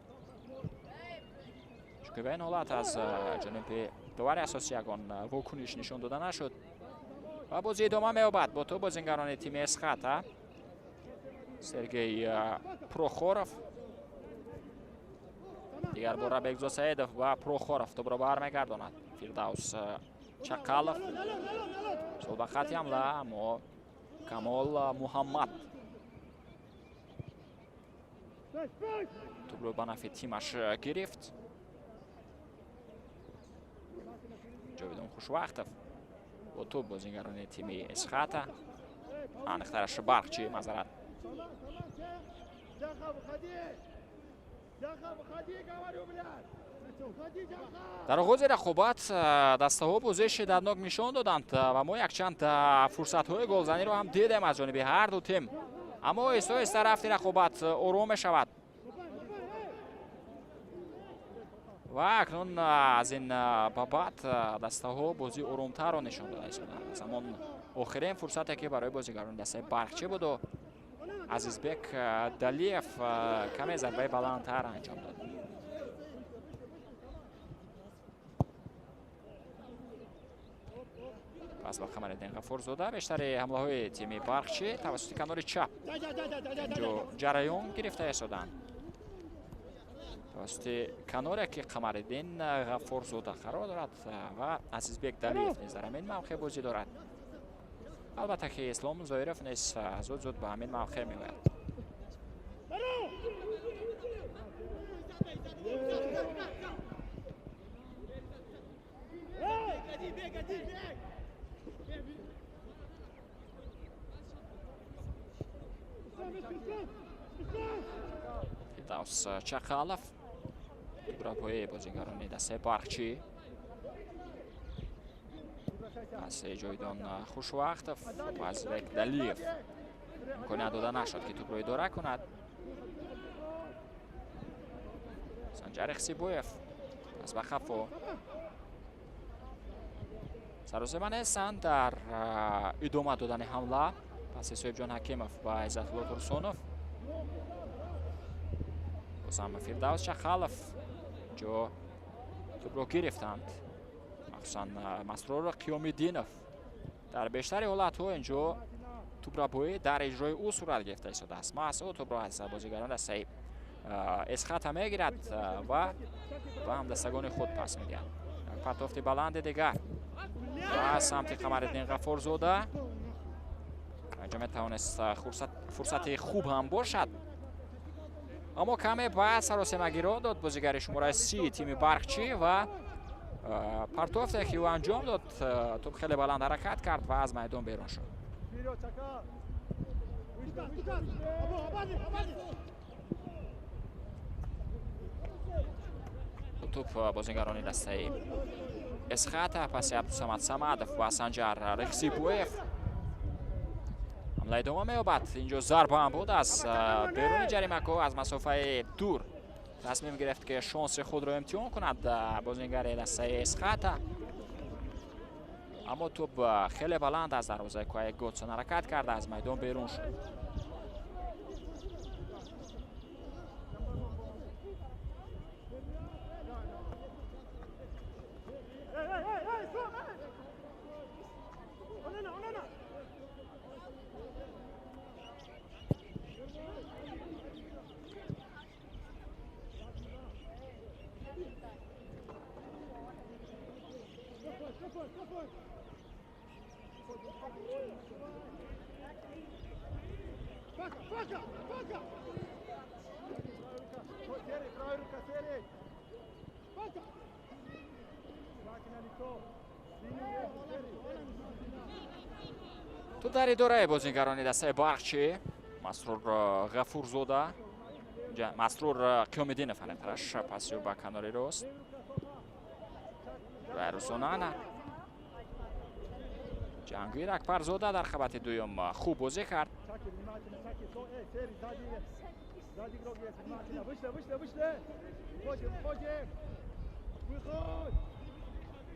чунки ба ин ҳолат аз ҷониби довари асосӣ ягон вокуниш нишон дода нашуд ва бозӣ идома меёбад бо тӯб бозингарони тими Эсхата. Сергей Прохоров, дигар бора Бекзод Саидов ва Прохоров тӯбро бармегардонад. Фирдавс Чақалов сол ба хати ҳамла, аммо Камол Муҳаммад тӯбро ба нафъи тимаш гирифт. Ҷовидон Хушвақтов бо тӯб бозингарони тими Эсхата, аниқтараш Барқчӣ, мазарат. Дар оғози рақобат дастаҳо бозии шиддатнок нишон доданд ва мо якчанд фурсатҳои голзаниро ҳам дидем аз ҷониби ҳар ду тим, аммо оҳиста оҳиста рафти рақобат ором мешавад ва акнун аз ин ба баъд дастаҳо бозии оромтарро нишон дода истоданд. Аз ҳамон охирин фурсате ки барои бозигарони дастаи Барқчӣ буду Азизбек Далиев каме зарбаи баландтар анҷом дод. Пас ба Қамариддин Ғафурзода бештари ҳамлаҳои тими Барқчӣ тавассути канори чап инҷо ҷараён гирифта истоданд. Тавассути каноре ки Қамариддин Ғафурзода қарор дорад ва Азизбек Далиев низ дар ҳамин мавқеъ бозӣ дорад. Албатта ки Ислом Зоиров низ зуд-зуд ба ҳамин мавқеъ меояд. Фирдавс Чақалов, тӯбрабои бозигарони дастаи Барқчӣ. Аз Ҷовидон Хушвақтов ва Азизбек Далиев имконият дода нашуд, ки тӯбро идора кунад. Санҷар Ихсибоев аз ба қафо. Саросема нестанд дар идома додани ҳамла. Паси Соҳибҷон Ҳакимов ва Иззатулло Турсунов. Бозам Фирдавс Чақалов ҷо тӯбро гирифтанд. Махсусан Масрор Қиёмиддинов дар бештари ҳолатҳо инҷо тӯбрабоӣ дар иҷрои ӯ сурат гирифта истодааст. Маҳз ӯ тӯбро аз бозигарон дастаи Эсхата мегирад ва ба ҳамдастагони худ пас медиҳад. Партофти баланди дигар ба самти Қамариддин Ғаффорзода. Инҷо метавонист фурсати хуб ҳам бошад, аммо каме ба саросемагиро дод бозигари шумораи 30 тими Барқчӣ ва партофте ки ӯ анҷом дод, тӯб хеле баланд ҳаракат кард ва аз майдон берун шуд. Тӯб бозигарони дастаи Эсхата паси Абдусамад Самадов ва Санҷар Рехсибоев. Ҳамла идома меёбад. Инҷо зарба ҳам буд аз беруни ҷаримагоҳ, аз масофаи дур тасмим гирифт, ки шонси худро имтиҳон кунад бозигари дастаи Эсхата. Аммо тӯб хеле баланд аз дарвозаи Куай Готсон ҳаракат карда аз майдон берун шуд. Ту дар идораи бозигарони дастаи Барқчӣ Масрур Ғафурзода, Масрур Қиёмиддинов аниқтараш, паси ӯ ба канори рост Русонана. Ҷаҳангир Акбарзода дар қабати дуюм хуб бозӣ кард.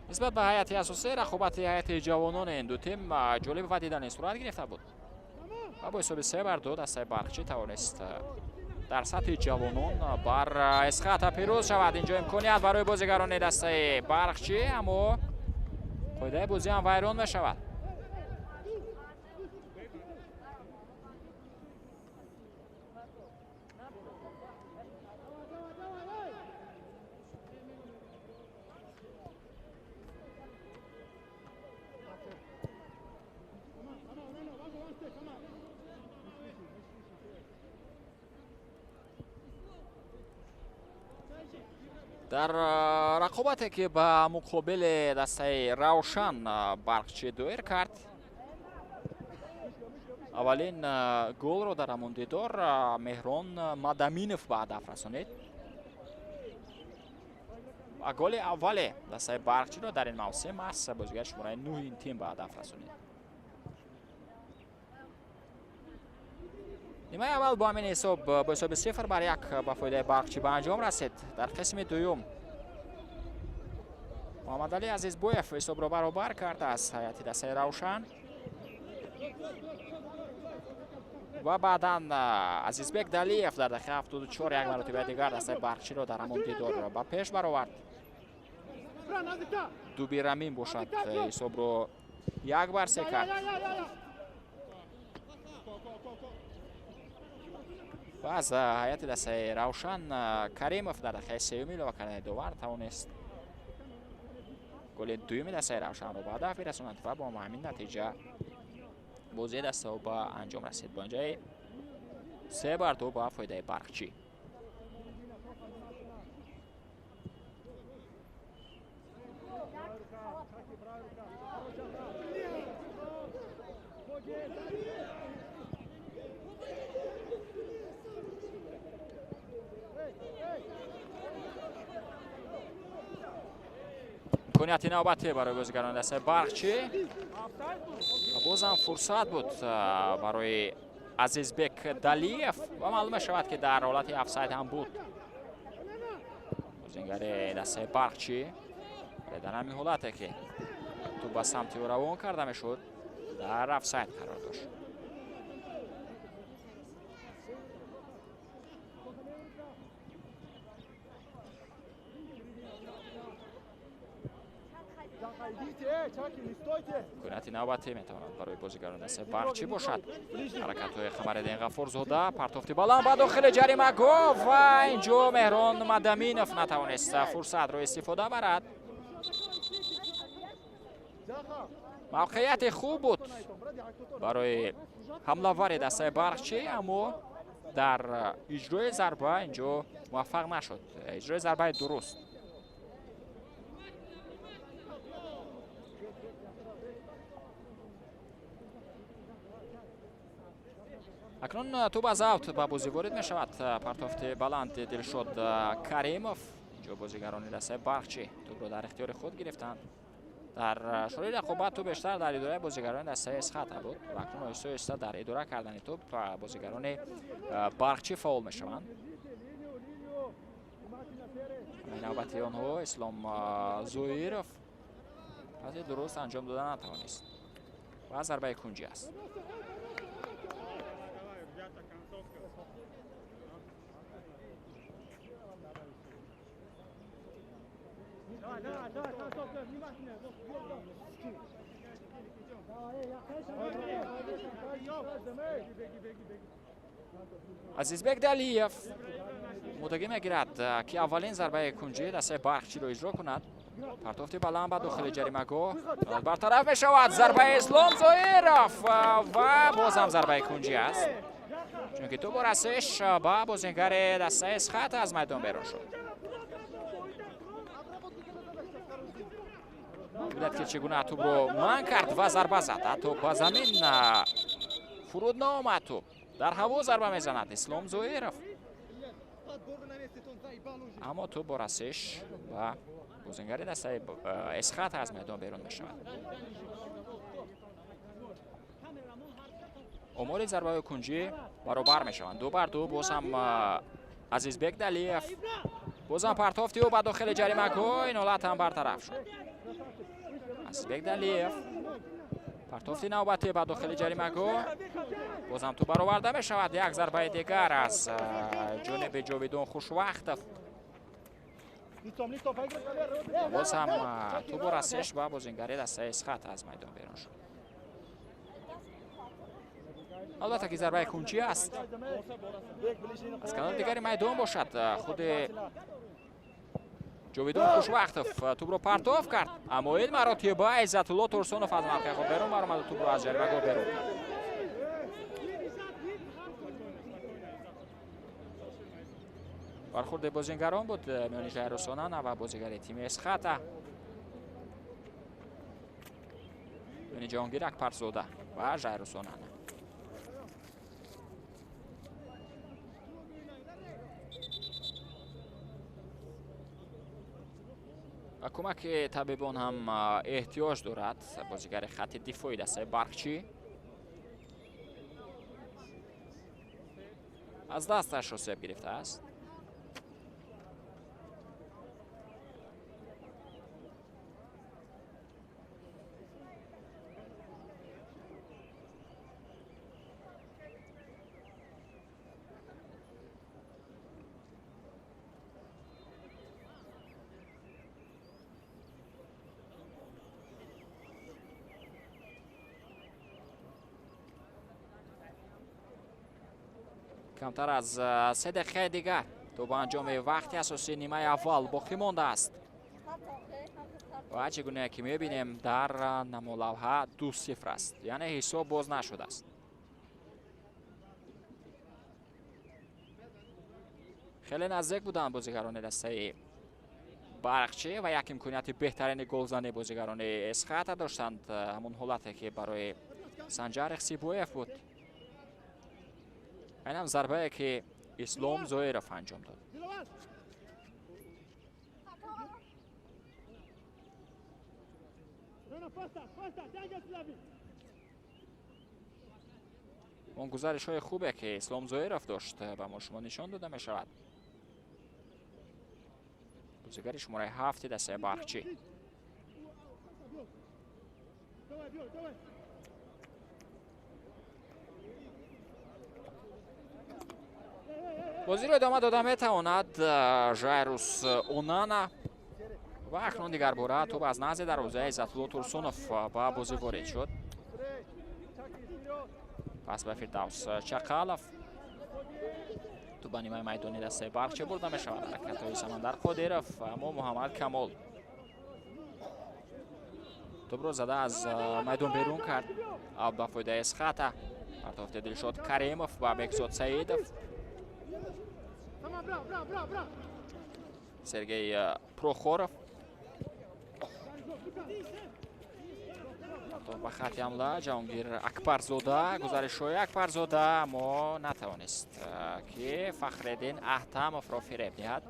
Нисбат ба ҳайати асосӣ рақобати ҳайати ҷавонони ин ду тим ҷолиб ва дидани сурат гирифта буд ва бо ҳисоби 3-2 дастаи Барқчӣ тавонист дар сатҳи ҷавонон бар Эсхата пирӯз шавад. Инҷо имконият барои бозигарони дастаи Барқчӣ, аммо қоидаи бозӣ ҳам вайрон мешавад. Дар рақобате ки ба муқобили дастаи Равшан Барқчӣ доир кард, аввалин голро дар ҳамон дидор Меҳрон Мадаминов ба ҳадаф расонид ва голи аввале дастаи Барқчиро дар ин мавсим аз бозигари шумораи 9 ин тим ба ҳадаф расонид. Нимаи аввал бо ҳамин ҳисоб, бо ҳисоби 0-1 ба фоидаи Барқчӣ ба анҷом расид. Дар қисми дуюм Муҳаммадалӣ Азизбоев ҳисобро баробар кард аз ҳайати дастаи Равшан ва баъдан Азизбек Далиев дар дақиқаи 74 як маротибаи дигар дастаи Барқчиро дар ҳамон дидор ба пеш баровард. Дубирамин бошад ҳисобро 1-3 кард. Ва аз ҳайати дастаи Равшан Каримов дар дақиқаи сеюми илова кардани довар тавонист голи дуюми дастаи Равшанро ба ҳадаф бирасонад ва бо ҳамин натиҷа бозии дастаҳо ба анҷом расид. Бо инҷаи 3-2 ба фоидаи Барқчӣ. Имконияти навбатӣ барои бозигарони дастаи Барқчӣ ва бозам фурсат буд барои Азизбек Далиев ва маълум мешавад, ки дар ҳолати офсайд ҳам буд бозингари дастаи Барқчӣ. Вале дар ҳамин ҳолате ки тӯб ба самти ӯ равон карда мешуд, дар офсайд қарор дошт. Имконияти навбатӣ метавонад барои бозигарони дастаи Барқчӣ бошад. Ҳаракатҳои Қамариддин Ғафурзода, партофти баланд ба дохили ҷаримагоҳ ва инҷо Меҳрон Мадаминов натавонист фурсатро истифода барад. Мавқеияти хуб буд барои ҳамлавари дастаи Барқчӣ, аммо дар иҷрои зарба инҷо муваффақ нашуд. Иҷрои зарбаи дуруст. Акнун тӯб аз аут ба бозӣ ворид мешавад. Партофти баланд Дилшод Каримов. Инҷо бозигарони дастаи Барқчӣ тӯбро дар ихтиёри худ гирифтанд. Дар шӯрои рақобат тӯб бештар дар идораи бозигарони дастаи Эсхата буд ва акнун оҳиста оҳиста дар идора кардани тӯб бозигарони Барқчӣ фаъол мешаванд. Навбати онҳо Ислом Зоиров паси дуруст анҷом дода натавонист ва зарбаи кунҷӣ аст. Азизбек Далиев омодагӣ мегирад, ки аввалин зарбаи кунҷӣ дастаи Барқчиро иҷро кунад. Партофти баланд ба дохили ҷаримагоҳ бартараф мешавад. Зарбаи Ислом Зоиров ва боз ҳам зарбаи кунҷӣ аст, чунки тӯб расиш ба бозингари дастаи Эсхата аз майдон берун шуд. Бибинед, ки чӣ гуна тӯбро манъ кард ва зарба зад. Ҳатто ба замин фуруд наомад тӯб. Дар ҳаво зарба мезанад Ислом Зоиров. Аммо тӯб бо расиш ба бозингари дастаи Эсхата аз майдон берун мешавад. Омори зарбаҳои кунҷӣ баробар мешаванд. 2 бар 2. Боз ҳам Азизбек Далиев. Боз ҳам партофти ӯ ба дохили ҷаримагоҳ. Ин ҳолат ҳам бартараф шуд. Азизбек Далиев партофти навбатӣ ба дохили ҷаримагоҳ. Боз ҳам тӯб бароварда мешавад. Як зарбаи дигар аз ҷониби Ҷовидон Хушвақтов. Боз ҳам тӯбу расиш ба бозингари дастаи Эсхата аз майдон берун шуд. Албатта, ки зарбаи кунҷӣ аст. Аз канори дигари майдон бошад худи Ҷовидон Хушвақтов тӯбро партоф кард, аммо ин маротиба Иззатулло Турсунов аз мавқеи худ берун баромаду тӯбро аз ҷаримагоҳ берун кард. Бархурди бозингарон буд миёни Жайрусонана ва бозигари тими Эсхата, миёни Ҷаҳонгир Акбарзода ва Жайрусонана. Ба кӯмаки табибон ҳам эҳтиёҷ дорад бозигари хатти дифои дастаи Барқчӣ. Аз дасташ осеб гирифтааст. Камтар аз 3 дақиқаи дигар то ба анҷоми вақти асосии нимаи аввал боқӣ мондааст. Ва чӣ гуна ки мебинем, дар намолавҳа 2-0 аст, яъне ҳисоб боз нашудааст. Хеле наздик буданд бозигарони дастаи Барқчӣ ва як имконияти беҳтарини голзании бозигарони Эсхата доштанд. Ҳамон ҳолате ки барои Санҷар Ихсибоев буд. Айнам зарбае ки Ислом Зоиров анҷом дод. Он гузаришҳои хубе, ки Ислом Зоиров дошт, ба мо шумо нишон дода мешавад. Бозигари шумораи 7 дастаи Барқчӣ. Бозиро идома дода метавонад Жайрус Онана ва акнун дигарбора тӯб аз назди дарвозаи Иззатулло Турсунов ба бозӣ ворид шуд. Пас ба Фирдавс Чақалов. Тӯб ба нимаи майдони дастаи Барқчӣ бурда мешавад. Ҳаракатҳои Самандар Қодиров, аммо Муҳаммад Камол тӯбро зада аз майдон берун кард. Ба фоидаи Эсхата. Партофти Дилшод Каримов ба Бекзод Саидов. Сергей Прохоров. Ба хати ҳамла Ҷаҳонгир Акбарзода, гузаришҳои Акбарзода, аммо натавонист, ки Фахреддин Аҳтамовро фиреб диҳад.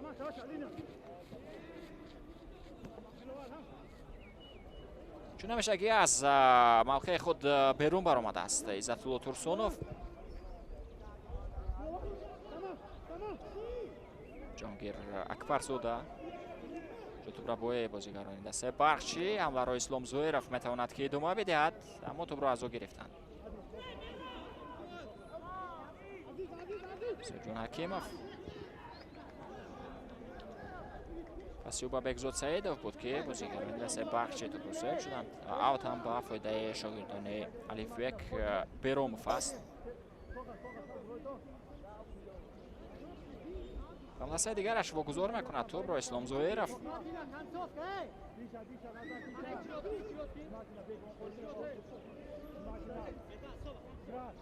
Чун ҳамешагӣ аз мавқеи худ берун баромадааст Иззатулло Турсунов. Ҷаҳонгир Акбарзода тӯбрабои бозигарони дастаи Барқчӣ. Ҳамларо Ислом Зоиров метавонад, ки идома бидиҳад, аммо тӯбро аз ӯ гирифтанд. Сиёҷон Ҳакимов. Паси ӯ ба Бекзод Саидов буд, ки бозигарони дастаи Барқчӣ тӯбро соҳиб шуданд. Аут ҳам ба фоидаи шогирдони Алифбек Беромов аст. Ҳамласаи дигараш вогузор мекунад тӯбро Ислом Зоиров.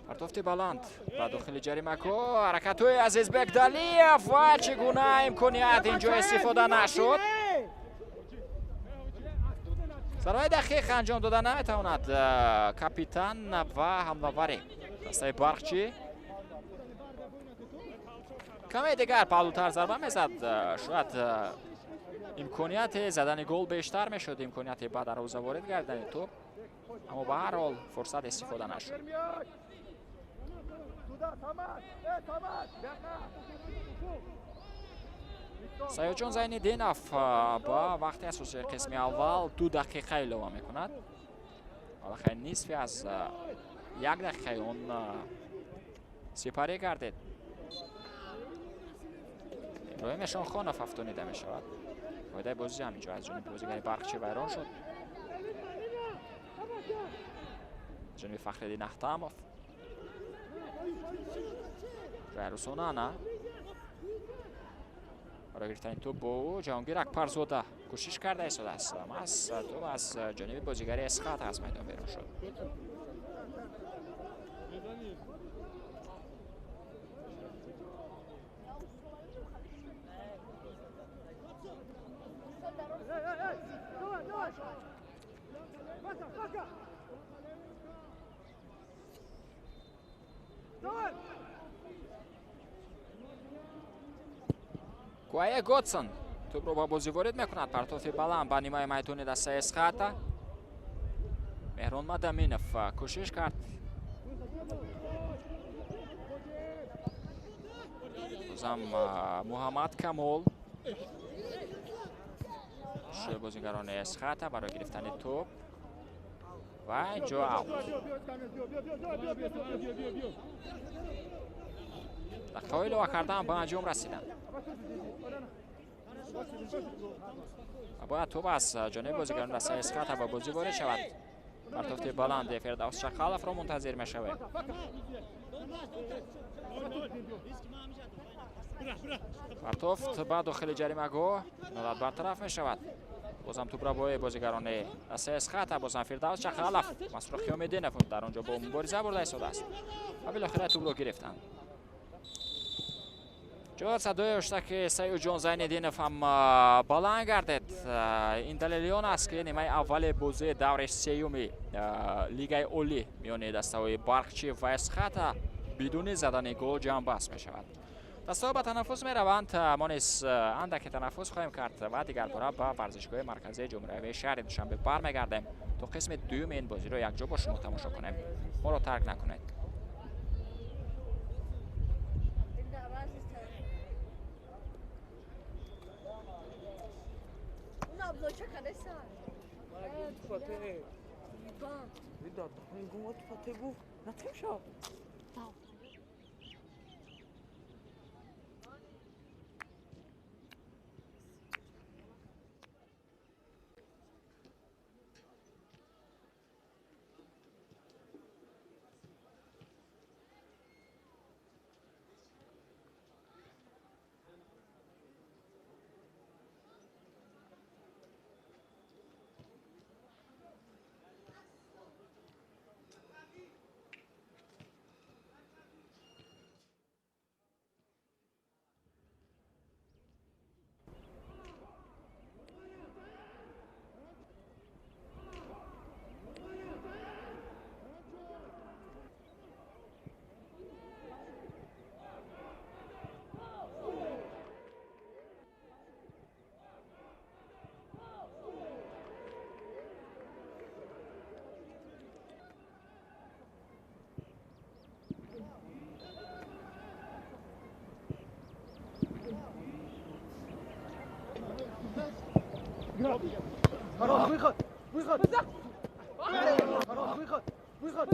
Партофти баланд ба дохили ҷаримагоҳ. Ҳаракатҳои Азизбек Далиев ва чӣ гуна имконият инҷо истифода нашуд. Зарбаи дақиқ анҷом дода наметавонад капитан ва ҳамлавари дастаи Барқчӣ. Каме дигар паҳлӯтар зарба мезад, шояд имконияти задани гол бештар мешуд, имконияти ба дарвоза ворид гардани тӯб, аммо ба ҳар ҳол фурсат истифода нашуд. Саёдҷон Зайниддинов ба вақти асосии қисми аввал 2 дақиқа илова мекунад. Аллакай нисфи аз 1 дақиқаи он сипарӣ гардид. Иброҳим Эшонхонов афтонида мешавад. Фоидаи бозӣ ҳам инҷо аз ҷониби бозигари Барқчӣ вайрон шуд. Аз ҷониби Фахриддин Аҳтамов. Жайрус Онана. Барои гирифтани тӯб бо ӯ Ҷаҳонгир Акбарзода кӯшиш карда истодааст. Маҳз тӯб аз ҷониби бозигари Эсхата аз майдон берун шуд. Куае Готсон тӯбро ба бозӣ ворид мекунад. Партофи баланд ба нимаи майдони дастаи Эсхата. Меҳрон Мадаминов кӯшиш кард. Бозам Муҳаммад Камол. Бозигарони Эсхата барои гирифтани тӯб ва инҷо аут. Дақиқаҳои илова кардан ба анҷом расиданд. Ва бояд тӯб аз ҷониби бозигарони дастаи Эсхата ба бозӣ ворид шавад. Партофти баланди Фирдавс Чақаловро мунтазир мешавем. Партофт ба дохили ҷаримагоҳ нолат бартараф мешавад. Бозам тӯбрабои бозигарони дастаи Эсхата, бозам Фирдавс Чақалов, Масрур Қиёмиддинов дар он ҷо бо мубориза бурда истодааст ва билохира тӯбро гирифтанд. Ҷо садои ҳуштаки Саёдҷон Зайниддинов ҳам баланд гардид. Ин далели он аст, ки нимаи аввали бозии даври сеюми Лигаи Олӣ миёни дастаҳои Барқчӣ ва Эсхата бидуни задани гол ҷамъбаст мешавад. Дастаҳо ба танаффус мераванд. Мо низ андаке танаффус хоҳем кард ва дигарбора ба варзишгоҳи марказии ҷумҳуриявии шаҳри Душанбе бармегардем, то қисми дуюми ин бозиро якҷо бо шумо тамошо кунем. Моро тарк накунед. Хорош, выход! Выход! Хорош, выход! Выход!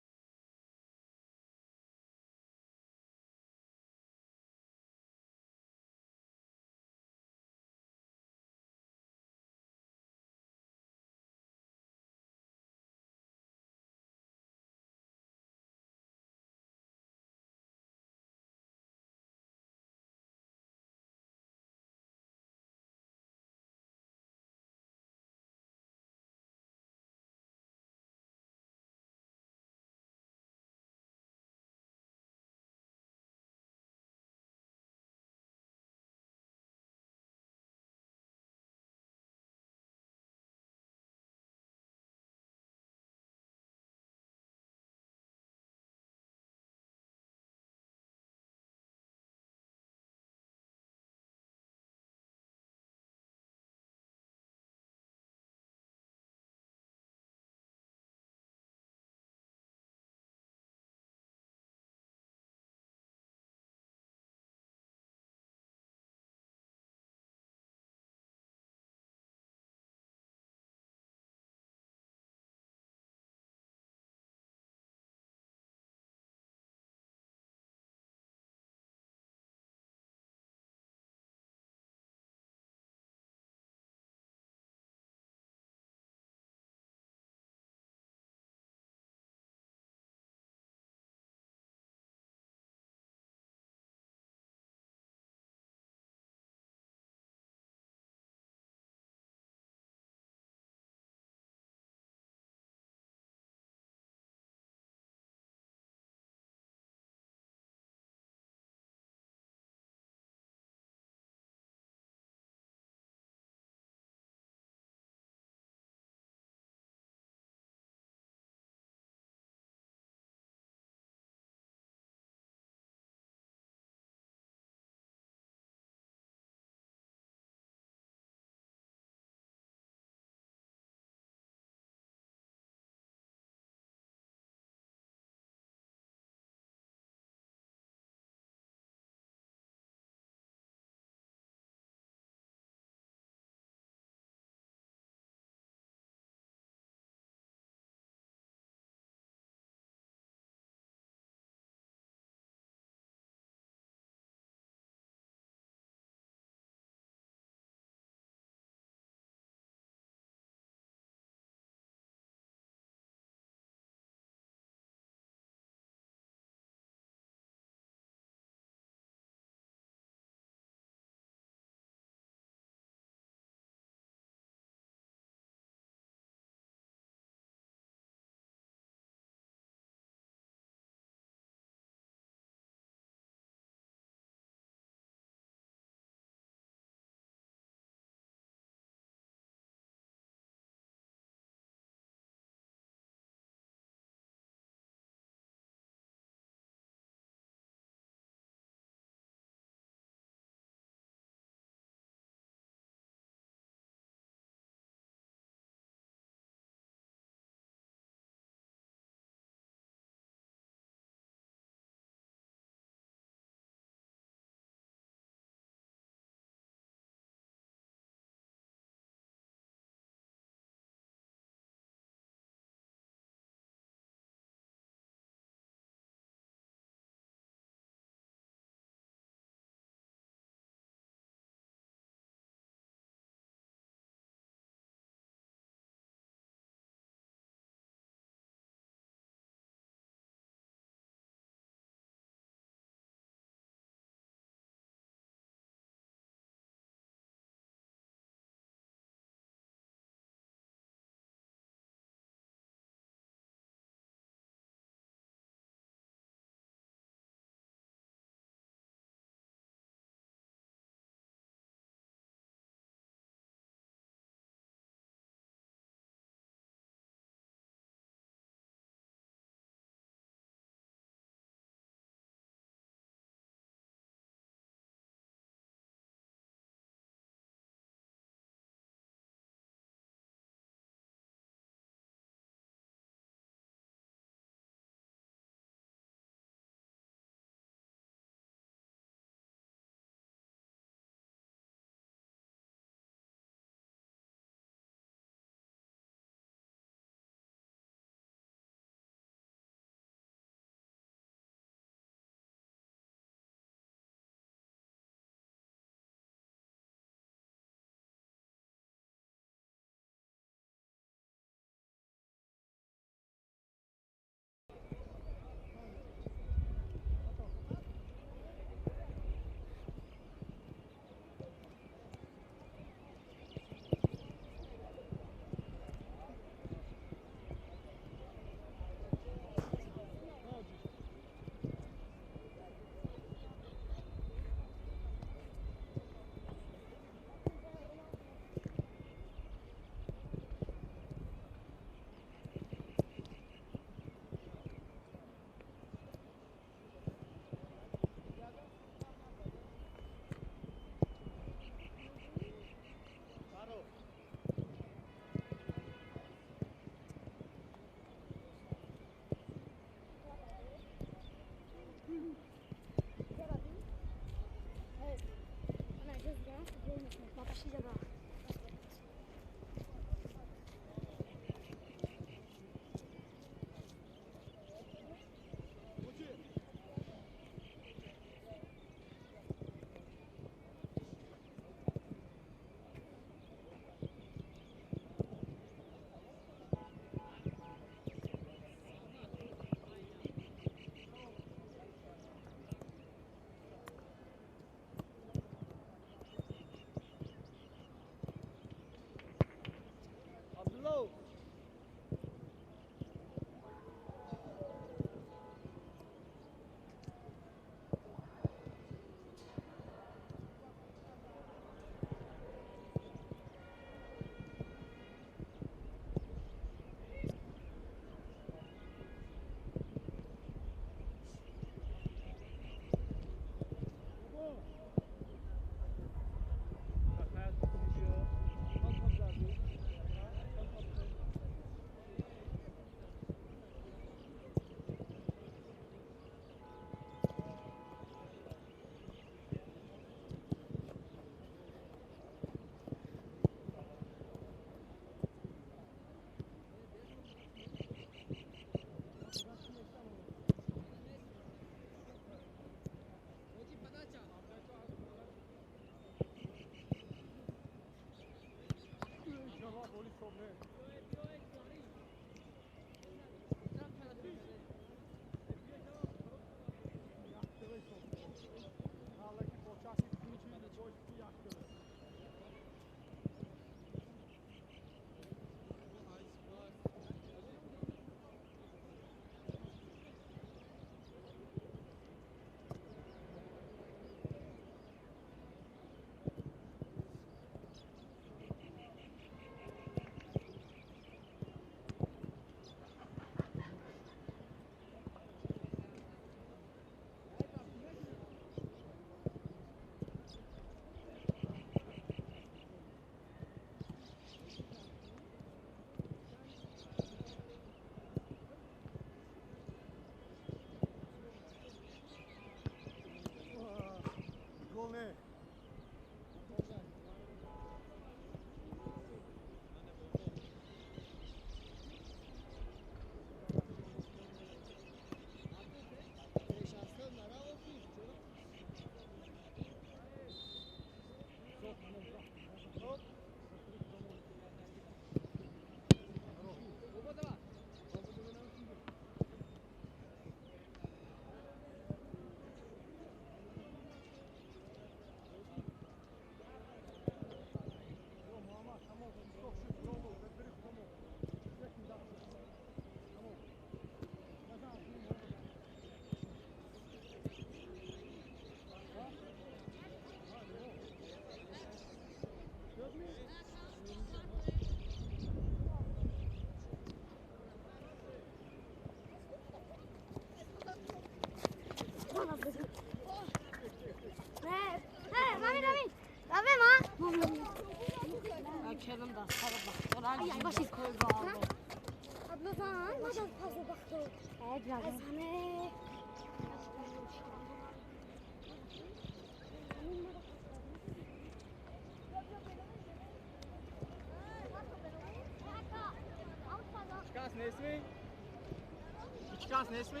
Hicskás nesmi?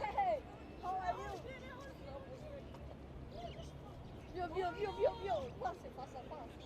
Hey, how are you? Bio, bio, bio, bio, bio. Passa, passa, passa.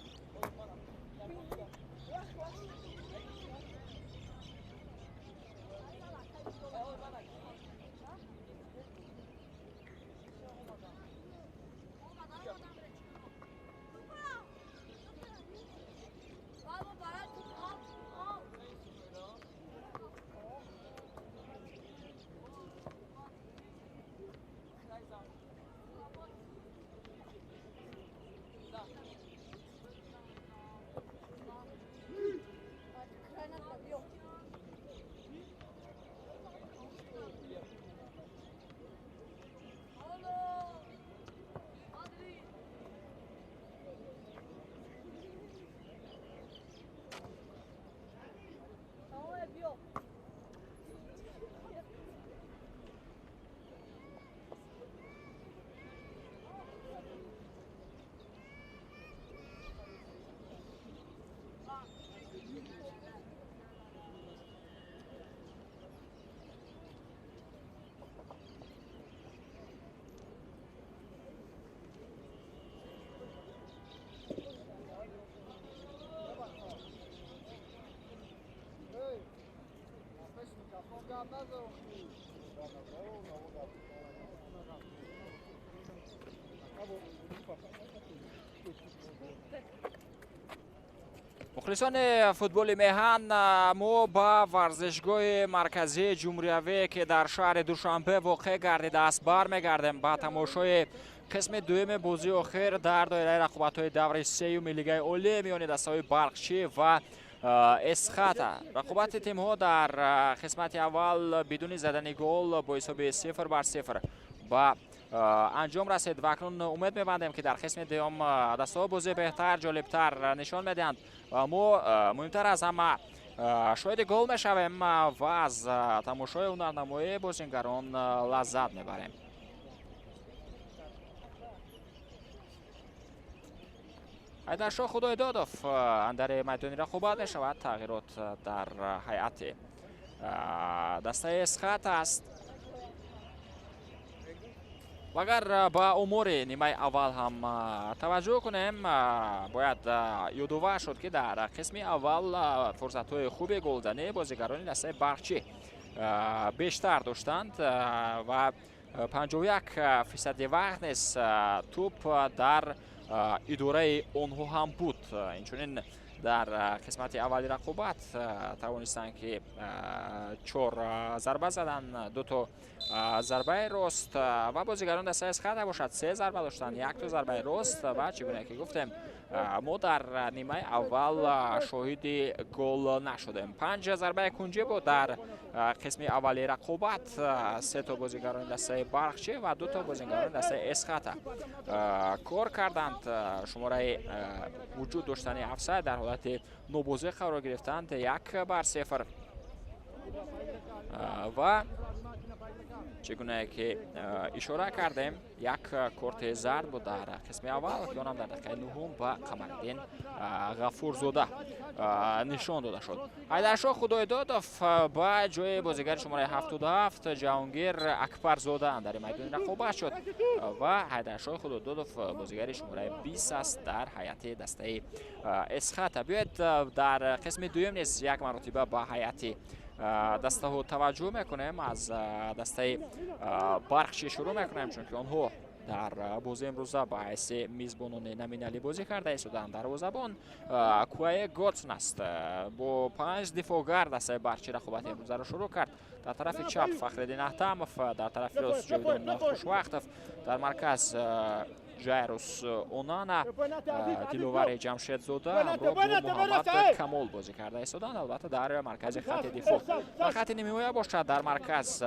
Мухлисони футболи меҳан, мо ба варзишгоҳи марказии ҷумҳуриявӣ, ки дар шаҳри Душанбе воқеъ гардидааст, бармегардем ба тамошои қисми дуюми бозии охир дар доираи рақобатҳои даври сеюми Лигаи олӣ миёни дастаҳои Барқчӣ ва Эсхата. Рақобати тимҳо дар қисмати аввал бидуни задани гол бо ҳисоби 0-0 ба анҷом расид ва акнун умед мебандем, ки дар қисми дуюм дастаҳо бозии беҳтар, ҷолибтар нишон медиҳанд ва мо, муҳимтар аз ҳама, шоҳиди гол мешавем ва аз тамошои ҳунарнамоии бозингарон лаззат мебарем. Ҳайдаршоҳ Худойдодов андари майдони рақобат мешавад. Тағйирот дар ҳайати дастаи Эсхата аст. Агар ба умури нимаи аввал ҳам таваҷҷӯҳ кунем, бояд ёдовар шуд, ки дар қисми аввал фурсатҳои хуби голзанӣ бозигарони дастаи Барқчӣ бештар доштанд ва 51% вақт низ тӯп дар идораи онҳо ҳам буд. Инчунин дар қисмати аввали рақобат тавонистанд, ки чор зарба заданд, дуто зарбаи рост ва бозигарон дастаи Эсхата бошад се зарба доштанд, якто зарбаи рост. Ва чӣ гуна ки гуфтем, мо дар нимаи аввал шоҳиди гол нашудем. Панҷ зарбаи кунҷӣ буд дар қисми аввали рақобат, се то бозигарони дастаи Барқчӣ ва ду то бозигарони дастаи Эсхата кор карданд. Шумораи вуҷуд доштани офсайд дар ҳолати нобозӣ қарор гирифтанд, 1-0. Ва чӣ гунае ки ишора кардем, як корти зард буд дар қисми аввал, ки онам дар дақиқаи нуҳум ба Қамариддин Ғафурзода нишон дода шуд. Ҳайдаршоҳ Худойдодов ба ҷои бозигари шумораи 77 Ҷаҳонгир Акбарзода дар майдони рақобат шуд ва Ҳайдаршоҳ Худойдодов бозигари шумораи 20 аст дар ҳайати дастаи Эсхата. Биёед, дар қисми дуюм низ як маротиба ба ҳайати дастаҳо таваҷҷӯҳ мекунем. Аз дастаи Барқчӣ шурӯъ мекунем, чунки онҳо дар бозии имрӯза ба ҳайси мизбонони номиналӣ бозӣ карда истоданд. Дарвозабон Куае Готсн аст. Бо панҷ дифоъгар дастаи Барқчӣ рақобати имрӯзаро шурӯъ кард. Дар тарафи чап Фахриддин Аҳтамов, дар тарафи рост Ҷовидон Хушвақтов, дар марказ Жайрус Онана, Диловари Ҷамшедзода ҳамроҳ бо Муҳаммад Камол бозӣ карда истоданд, албатта дар маркази хати дифоъ. Дар хати нимҳимоя бошад, дар марказ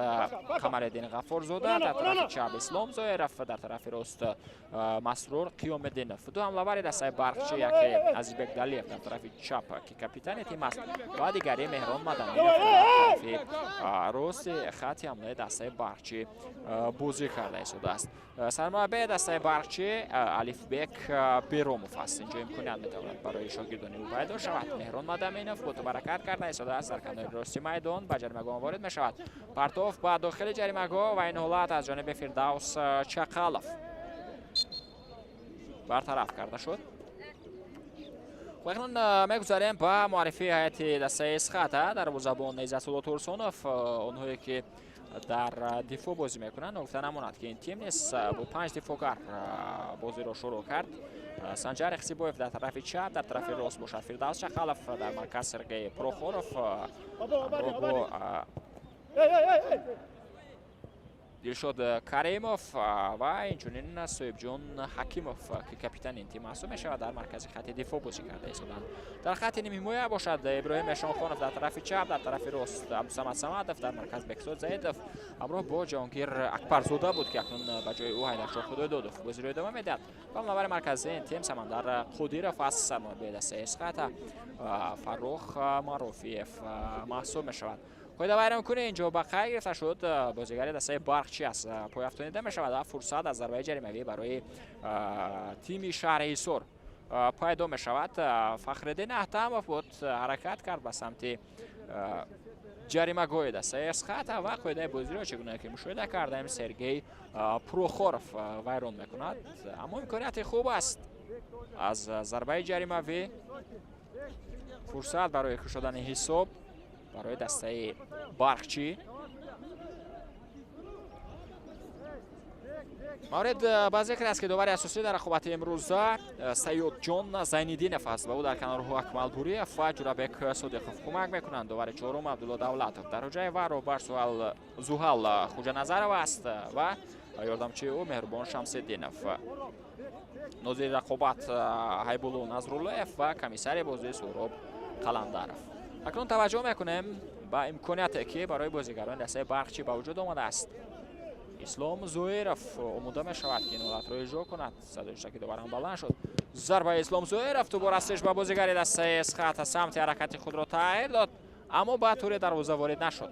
Қамариддин Ғаффорзода, дар тарафи чап Ислом Зоиров, дар тарафи рост Масрур Қиёмиддинов. Ду ҳамлавари дастаи Барқчӣ, яке Азизбек Далиев дар тарафи чап, ки капитани тим аст, ва дигари Меҳрон Мадаминов дар тарафи рости хати ҳамлаи дастаи Барқчӣ бозӣ карда истодааст. Сармураббии дастаи Барқчӣ Алифбек Беромов аст. Инҷо имконият метавонад барои шогирдони ӯ пайдо шавад. Меҳрон Мадаминов бо тӯб карда истодааст дар канори рости майдон, ба ҷаримагоҳ ворид мешавад. Партов ба дохили ҷаримагоҳ ва ин ҳолат аз ҷониби Фирдавс Чақалов бартараф карда шуд. Акнун мегузарем ба муаррифии ҳайати дастаи Эсхата. Дарвозабон Иззатулло Турсунов. Онҳое ки дар дифоъ бозӣ мекунанд, гуфта намонад, ки ин тим низ бо панҷ дифоъгар бозиро шурӯъ кард. Санҷар Ихсибоев дар тарафи чап, дар тарафи рост бошад Фирдавс Чақалов, дар марказ Сергей Прохоров ҳамроҳ бо Дилшод Каримов ва инчунин Соҳибҷон Ҳакимов, ки капитани ин тим маҳсуб мешавад, дар маркази хати дифоъ бозӣ карда истоданд. Дар хати нимҳимоя бошад Иброҳим Эшонхонов дар тарафи чап, дар тарафи рост Абдусамад Самадов, дар марказ Бекзод Заидов ҳамроҳ бо Ҷаҳонгир Акбарзода буд, ки акнун ба ҷои ӯ Ҳайдаршоҳ Худойдодов бозиро идома медиҳад. Ва ҳамлавари марказии ин тим Самандар Қодиров аст. Сармураббии дастаи Эсхата Фаррух Маъруфиев маҳсуб мешавад. Қоидавайронкунӣ инҷо ба қайд гирифта шуд. Бозигари дастаи Барқчӣ аст, пойафтонида мешавад ва фурсат аз зарбаи ҷаримавӣ барои тими шаҳри Ҳисор пайдо мешавад. Фахриддин Аҳтамов буд, ҳаракат кард ба самти ҷаримагоҳи дастаи Эсхата ва қоидаи бозиро, чӣ гуна ки мушоҳида кардаем, Сергей Прохоров вайрон мекунад. Аммо имконияти хуб аст аз зарбаи ҷаримавӣ, фурсат барои кушодани ҳисоб барои дастаи Барқчӣ. Маврид ба зикр аст, ки довари асосӣ дар рақобати имрӯза Саёдҷон Зайниддинов аст ва ӯ дар канорҳо Акмал Буриев ва Ҷурабек Содиқов кӯмак мекунанд. Довари чорум Абдулло Давлатов. Дар ҳуҷраи ВАР роҳбар Зуҳал Хуҷаназаров аст ва ёрдамчии ӯ Меҳрубон Шамсиддинов. Нозири рақобат Ҳайбулло Назруллоев ва комиссари бозӣ Суҳроб Қаландаров. Акнун таваҷҷӯҳ мекунем ба имконияте, ки барои бозигарони дастаи Барқчӣ ба вуҷуд омадааст. Ислом Зоиров омода мешавад, ки ин ҳолатро иҷро кунад. Садои шаки доварам баланд шуд. Зарбаи Ислом Зоиров, тӯб расиш ба бозигари дастаи Эсхата, самти ҳаракати худро тағйир дод, аммо ба тури дарвоза ворид нашуд.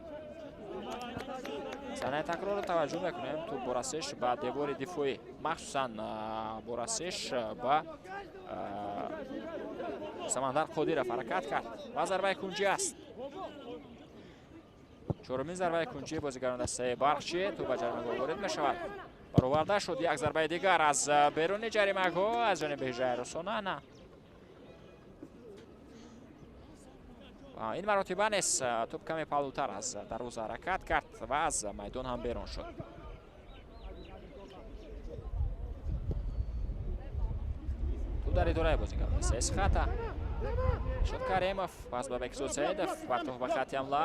Саҳнаи такрорро таваҷҷӯҳ мекунем. Тӯб бо расиш ба девори дифоӣ, махсусан бо расиш ба Самандар Қодиров ҳаракат кард ва зарбаи кунҷӣ аст. Чорумин зарбаи кунҷии бозигарони дастаи Барқчӣ, тӯб ба ҷаримагоҳ ворид мешавад. Бароварда шуд як зарбаи дигар аз беруни ҷаримагоҳ аз ҷониби Жайрус Онана. Ин маротиба низ тӯб каме паҳлӯтар аз дарвоза ҳаракат кард ва аз майдон ҳам берун шуд. Тӯб дар идораи бозигарони дастаи Эсхата. Шод Каримов пас ба Бекзод Саидов, партоф ба хатти ҳамла.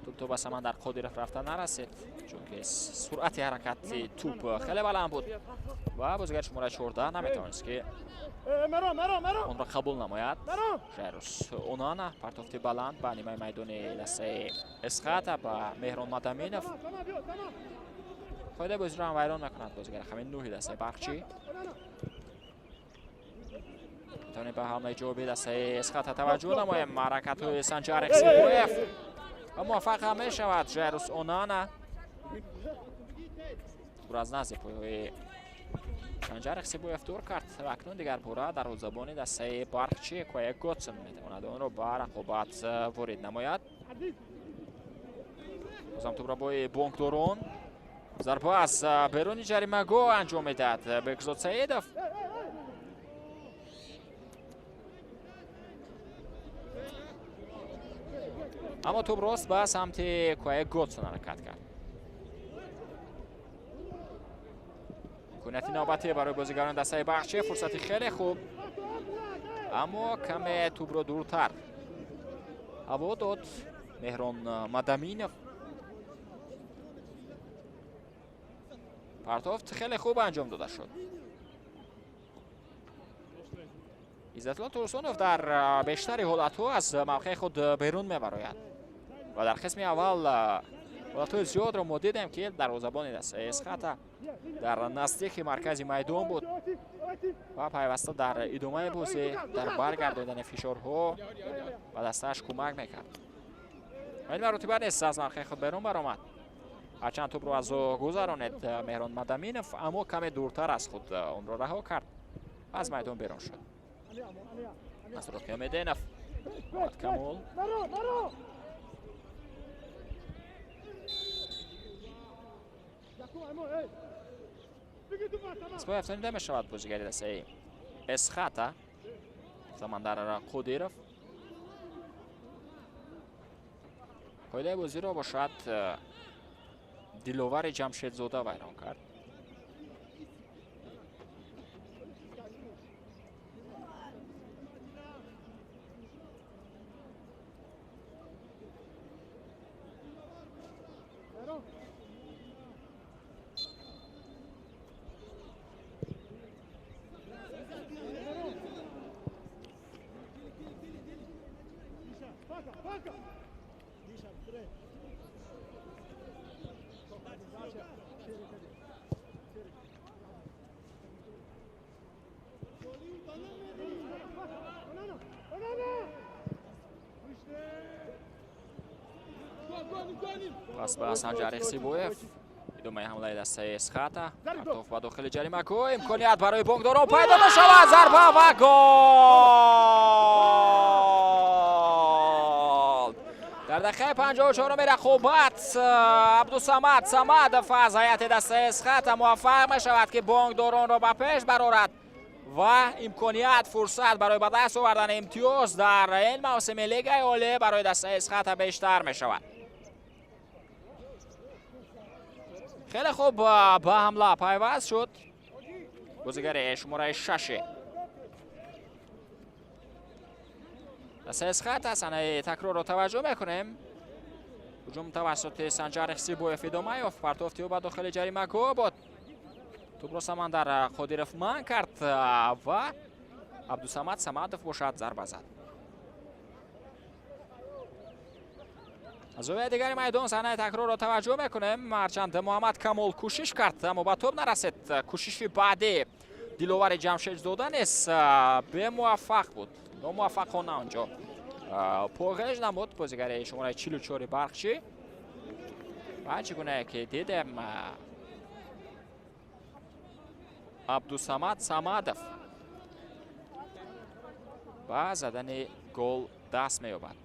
Тӯб то ба Самандар Қодиров рафта нарасид, чунки суръати ҳаракати тӯб хеле баланд буд ва бозигари шумораи 14 наметавонист, ки онро қабул намояд. Жайрус Онана партофти баланд ба нимаи майдони дастаи Эсхата ба Меҳрон Мадаминов. Қоидаи бозиро ҳам вайрон мекунад бозигари рақами 9 дастаи Барқчӣ. Метавонем ба ҳамлаи ҷавобии дастаи Эсхата таваҷҷӯҳ намоем. Ҳаракатҳои Санҷар Ихсибоев ва муваффақ ҳам мешавад Жайрус Онана. Тур аз назди пойҳои Санҷар Ихсибоев дур кард ва акнун дигар бора дарвозабони дастаи Барқчӣ Коя Готсон метавонад онро ба рақобат ворид намояд. Бозам тӯбро бои бонкдорон зарба аз беруни ҷаримагоҳ анҷом медиҳад Бекзод Саидов. Аммо тӯб рост ба самти Коя Готсон ҳаракат кард. Имконияти навбатӣ барои бозигарони дастаи Барқчӣ, фурсати хеле хуб, аммо каме тӯбро дуртар ҳаво дод Меҳрон Мадаминов. Партофт хеле хуб анҷом дода шуд. Иззатулло Турсунов дар бештари ҳолатҳо аз мавқеи худ берун мебарояд ва дар қисми аввал ҳолатҳои зиёдро мо дидем, ки дарвозабони дастаи Эсхата дар наздики маркази майдон буд ва пайваста дар идомаи бозӣ дар баргардондани фишорҳо ба дастааш кӯмак мекард. Ва ин маротиба низ аз мавқеи худ берун баромад. Ҳарчанд тӯбро аз ӯ гузаронед Меҳрон Мадаминов, аммо каме дуртар аз худ онро раҳо кард ва аз майдон берун шуд. Насрулло Қиёмиддинов, Мурод Камол. Спой афтонида мешавад бозигари дастаи Эсхата Самандар Қодиров. Қоидаи бозиро бошад Диловари Ҷамшедзода вайрон кард. Пас ба Санҷар Ихсибоев, идомаи ҳамлаи дастаи Эсхата. Партоф ба дохили ҷаримагоҳ, имконият барои бонкдорон пайдо мешавад. Зарба ва гол! Дар дақиқаи 54-уми рақобат Абдусамад Самадов аз ҳайати дастаи Эсхата муваффақ мешавад, ки бонкдоронро ба пеш барорад ва имконият, фурсат барои ба даст овардани имтиёз дар ин мавсими Лигаи Олӣ барои дастаи Эсхата бештар мешавад. Хеле хуб ба ҳамла пайваст шуд бозигари шумораи 6 дастаи Эсхата. Саҳнаи такрорро таваҷҷӯҳ мекунем. Ҳуҷум тавассути Санҷар Ихсибоев идома ёфт. Партофти ӯ ба дохили ҷаримагоҳ буд. Тӯбро Самандар Қодиров манъ кард ва Абдусамад Самадов бошад зарба зад. Аз зовияи дигари майдон саҳнаи такрорро таваҷҷӯҳ мекунем. Ҳарчанд Муҳаммад Камол кӯшиш кард, аммо ба тӯб нарасид. Кӯшиши баъдӣ Диловари Ҷамшедзода низ бемуваффақ буд. Номуваффақона онҷо поғеж намуд бозигари шумораи 44 Барқчӣ. Ва чӣ гунае ки дидем, Абдусамад Самадов ба задани гол даст меёбад.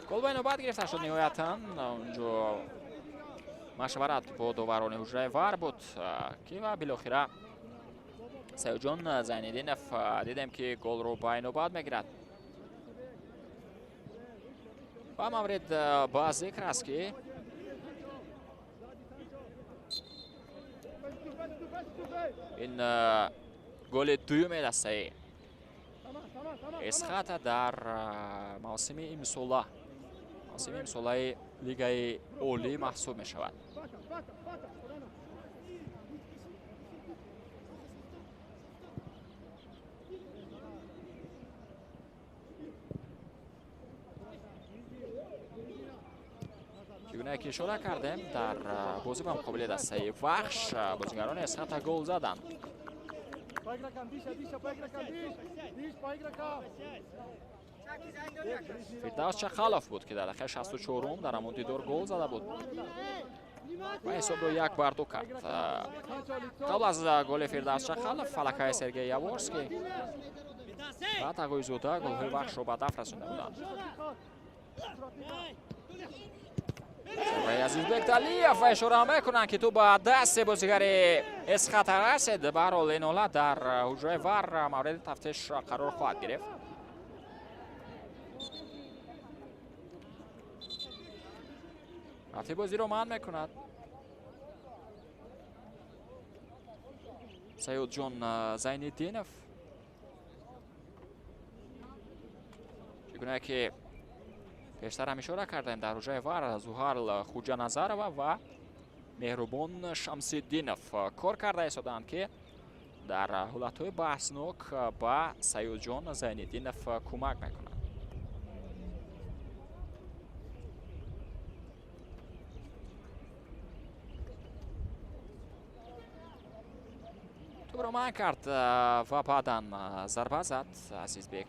Гол ба инобат гирифта шуд ниҳоятан. Онҷо машварат бо доварони ҳуҷраи ВАР буд, ки ва билохира Саёдҷон Зайниддинов дидем, ки голро ба инобат мегирад. Ва маврид ба зикр аст, ки ин голи дуюми дастаи Эсхата дар мавсими имсола, мавсими имсолаи лигаи олӣ маҳсуб мешавад. Чӣ гунае ки ишора кардем, дар бозӣ ба муқобили дастаи Вахш бозигарони Эсхата гол заданд. Фирдавс Чақалов буд, ки дар дақиқаи 64 дар ҳамон дидор гол зада буд ва ҳисобро 1-2 кард. Қабл аз голи Фирдавс Чақалов фалакаи Сергей Яворский ва Тағоизода голҳои Вахшро ба дафт расонда буданд. Азизбек Далиев ва ишора мекунанд, ки тӯб ба дасти бозигари Эсхата расид. Ба ҳар ҳол ин ҳолат дар ҳуҷраи ВАР мавриди тафтиш қарор хоҳад гирифт. Рафти бозиро манъ мекунад Саёдҷон Зайниддинов. Чӣ гунае ки пештар ҳам ишора кардем, дар ҳуҷраи ВАР Зуҳарл Хуҷаназарова ва Меҳрубон Шамсиддинов кор карда истоданд, ки дар ҳолатҳои баҳснок ба Саёдҷон Зайниддинов кӯмак мекунанд. Тӯбро манъ кард ва баъдан зарба зад Азизбек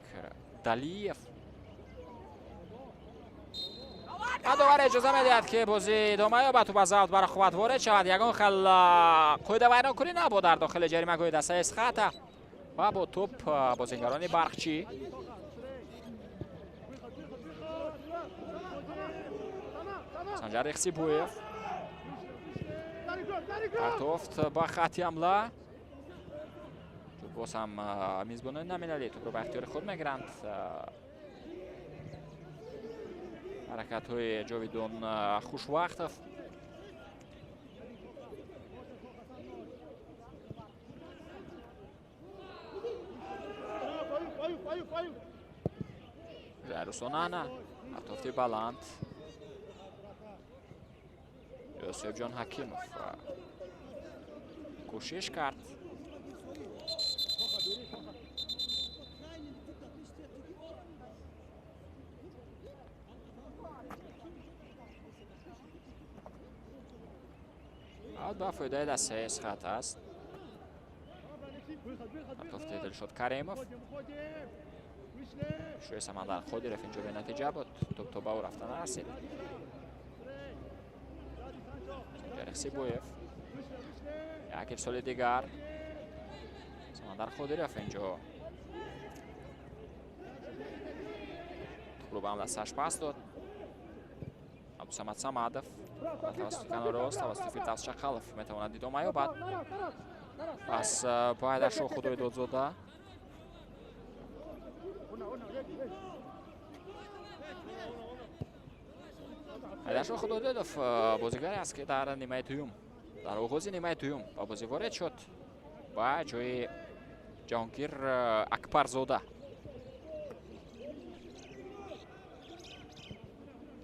Далиев. Довар иҷоза медиҳад, ки бозӣ идома ёбад. Тӯб аз авт ба рақобат ворид шавад. Ягон хел қоидавайронкунӣ набуд дар дохили ҷаримагоҳи дастаи Эсхата ва бо тӯб бозигарони Барқчӣ. Санҷар Ихсибоев партофт ба хатти ҳамла. Боз ҳам мизбонони номиналӣ тӯбро ба ихтиёри худ мегиранд. Ҳаракатҳои Ҷовидон Хушвақтов. Жайрусонана партофти баланд. Юсуфҷон Ҳакимов кӯшиш кард. Ба фоидаи дастаи Эсхата аст. Партофти Дилшод Каримов. Шӯи Самандар Қодиров инҷо бенатиҷа буд. Тӯб то ба ӯ рафта нарасид. Санҷар Ихсибоев. Як ирсоли дигар. Самандар Қодиров инҷо тӯбро ба ҳамдасташ пас дод. Абдусамад Самадов тавассути канори рост, тавассути Фирдавс Чақалов метавонад идома ёбад. Пас ба Ҳайдаршоҳ Худойдодзода. Ҳайдаршоҳ Худододов бозигаре аст, ки дар нимаи дуюм, дар оғози нимаи дуюм ба бозӣ ворид шуд ба ҷои Ҷаҳонгир Акбарзода.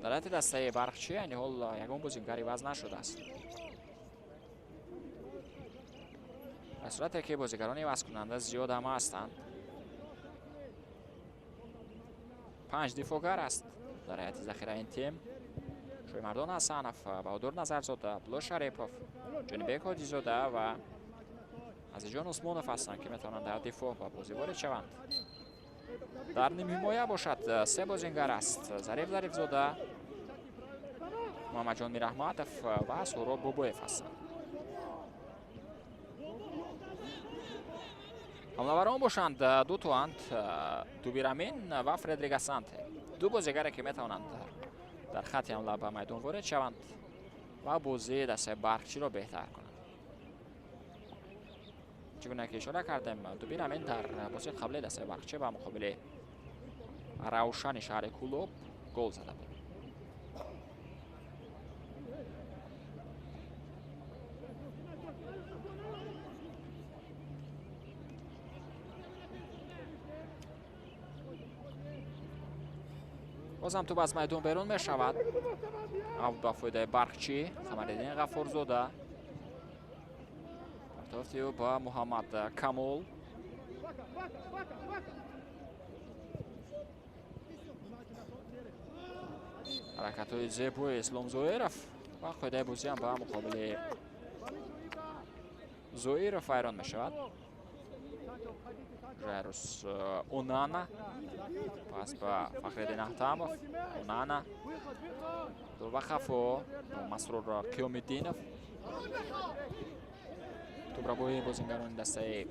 Дар ҳайати дастаи Барқчӣ айни ҳол ягон бозингар иваз нашудааст. Дар сурате ки бозигарони ивазкунанда зиёд ҳама ҳастанд. 5 дифоъгар аст дар ҳайати захираи ин тим. Шоҳимардон Ҳасанов, Баҳодур Назарзода, Абдулло Шарипов, Ҷонибек Ҳоҷизода ва Азизҷон Усмонов ҳастанд, ки метавонанд дар дифоъ ба бозӣ ворид шаванд. Дар нимҳимоя бошад 3 бозингар аст: Зариф Зарифзода, Муҳаммадҷон Мираҳматов ва Суҳроб Бобоев ҳастанд. Ҳамлаварон бошанд ду тоанд: Дубирамин ва Фредрик Асанте. Ду бозигаре, ки метавонанд дар хатти ҳамла ба майдон ворид шаванд ва бозии дастаи Барқчиро беҳтар кунанд. Чӣ гуна ки ишора кардем, Дубирамин дар бозии қаблии дастаи Барқчӣ ба муқобили Равшани шаҳри Кӯлоб гол зада буд. Бозам тӯб аз майдон берун мешавад. Ав ба фоидаи Барқчӣ. Қамариддин Ғаффорзода. Партофти ӯ ба Муҳаммад Камол. Ҳаракатҳои зебои Ислом Зоиров ва қоидаи бозиам ба муқобили Зоиров вайрон мешавад. Жайрус Онана пас ба Фахриддин Аҳтамов. Онана ба хафо Масрур Қиёмиддинов. Тӯбрабои бозингарони дастаи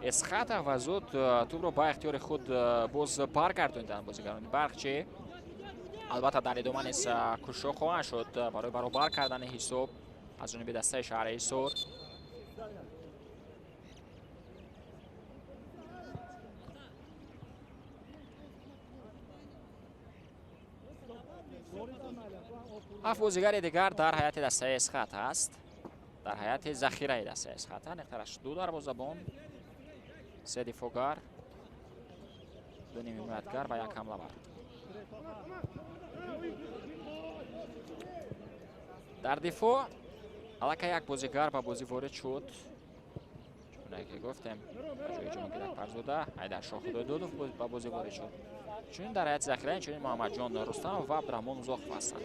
Эсхата ва зуд тӯбро ба ихтиёри худ боз баргардонданд бозигарони Барқчӣ. Албатта дар идома низ кӯшишҳо хоҳанд шуд барои баробар кардани ҳисоб аз ҷониби дастаи шаҳри Ҳисор. Ҳафт бозигари дигар дар ҳайати дастаи Эсхата аст. Дар ҳайати захираи дастаи Эсхата аниқтараш 2 дарвозабон, 3 дифоъгар, 2 нимҳимоятгар ва 1 ҳамлавар. Дар дифоъ аллакай як бозигар ба бозӣ ворид шуд. Чуноне ки гуфтем, ба ҷои Ҷаҳонгир Акбарзода Ҳайдаршоҳ Худойдодов ба бозӣ ворид шуд. Чунин дар ҳайати захира инчунин Муҳаммадҷон Рустамов ва Абдураҳмон Узоқов ҳастанд.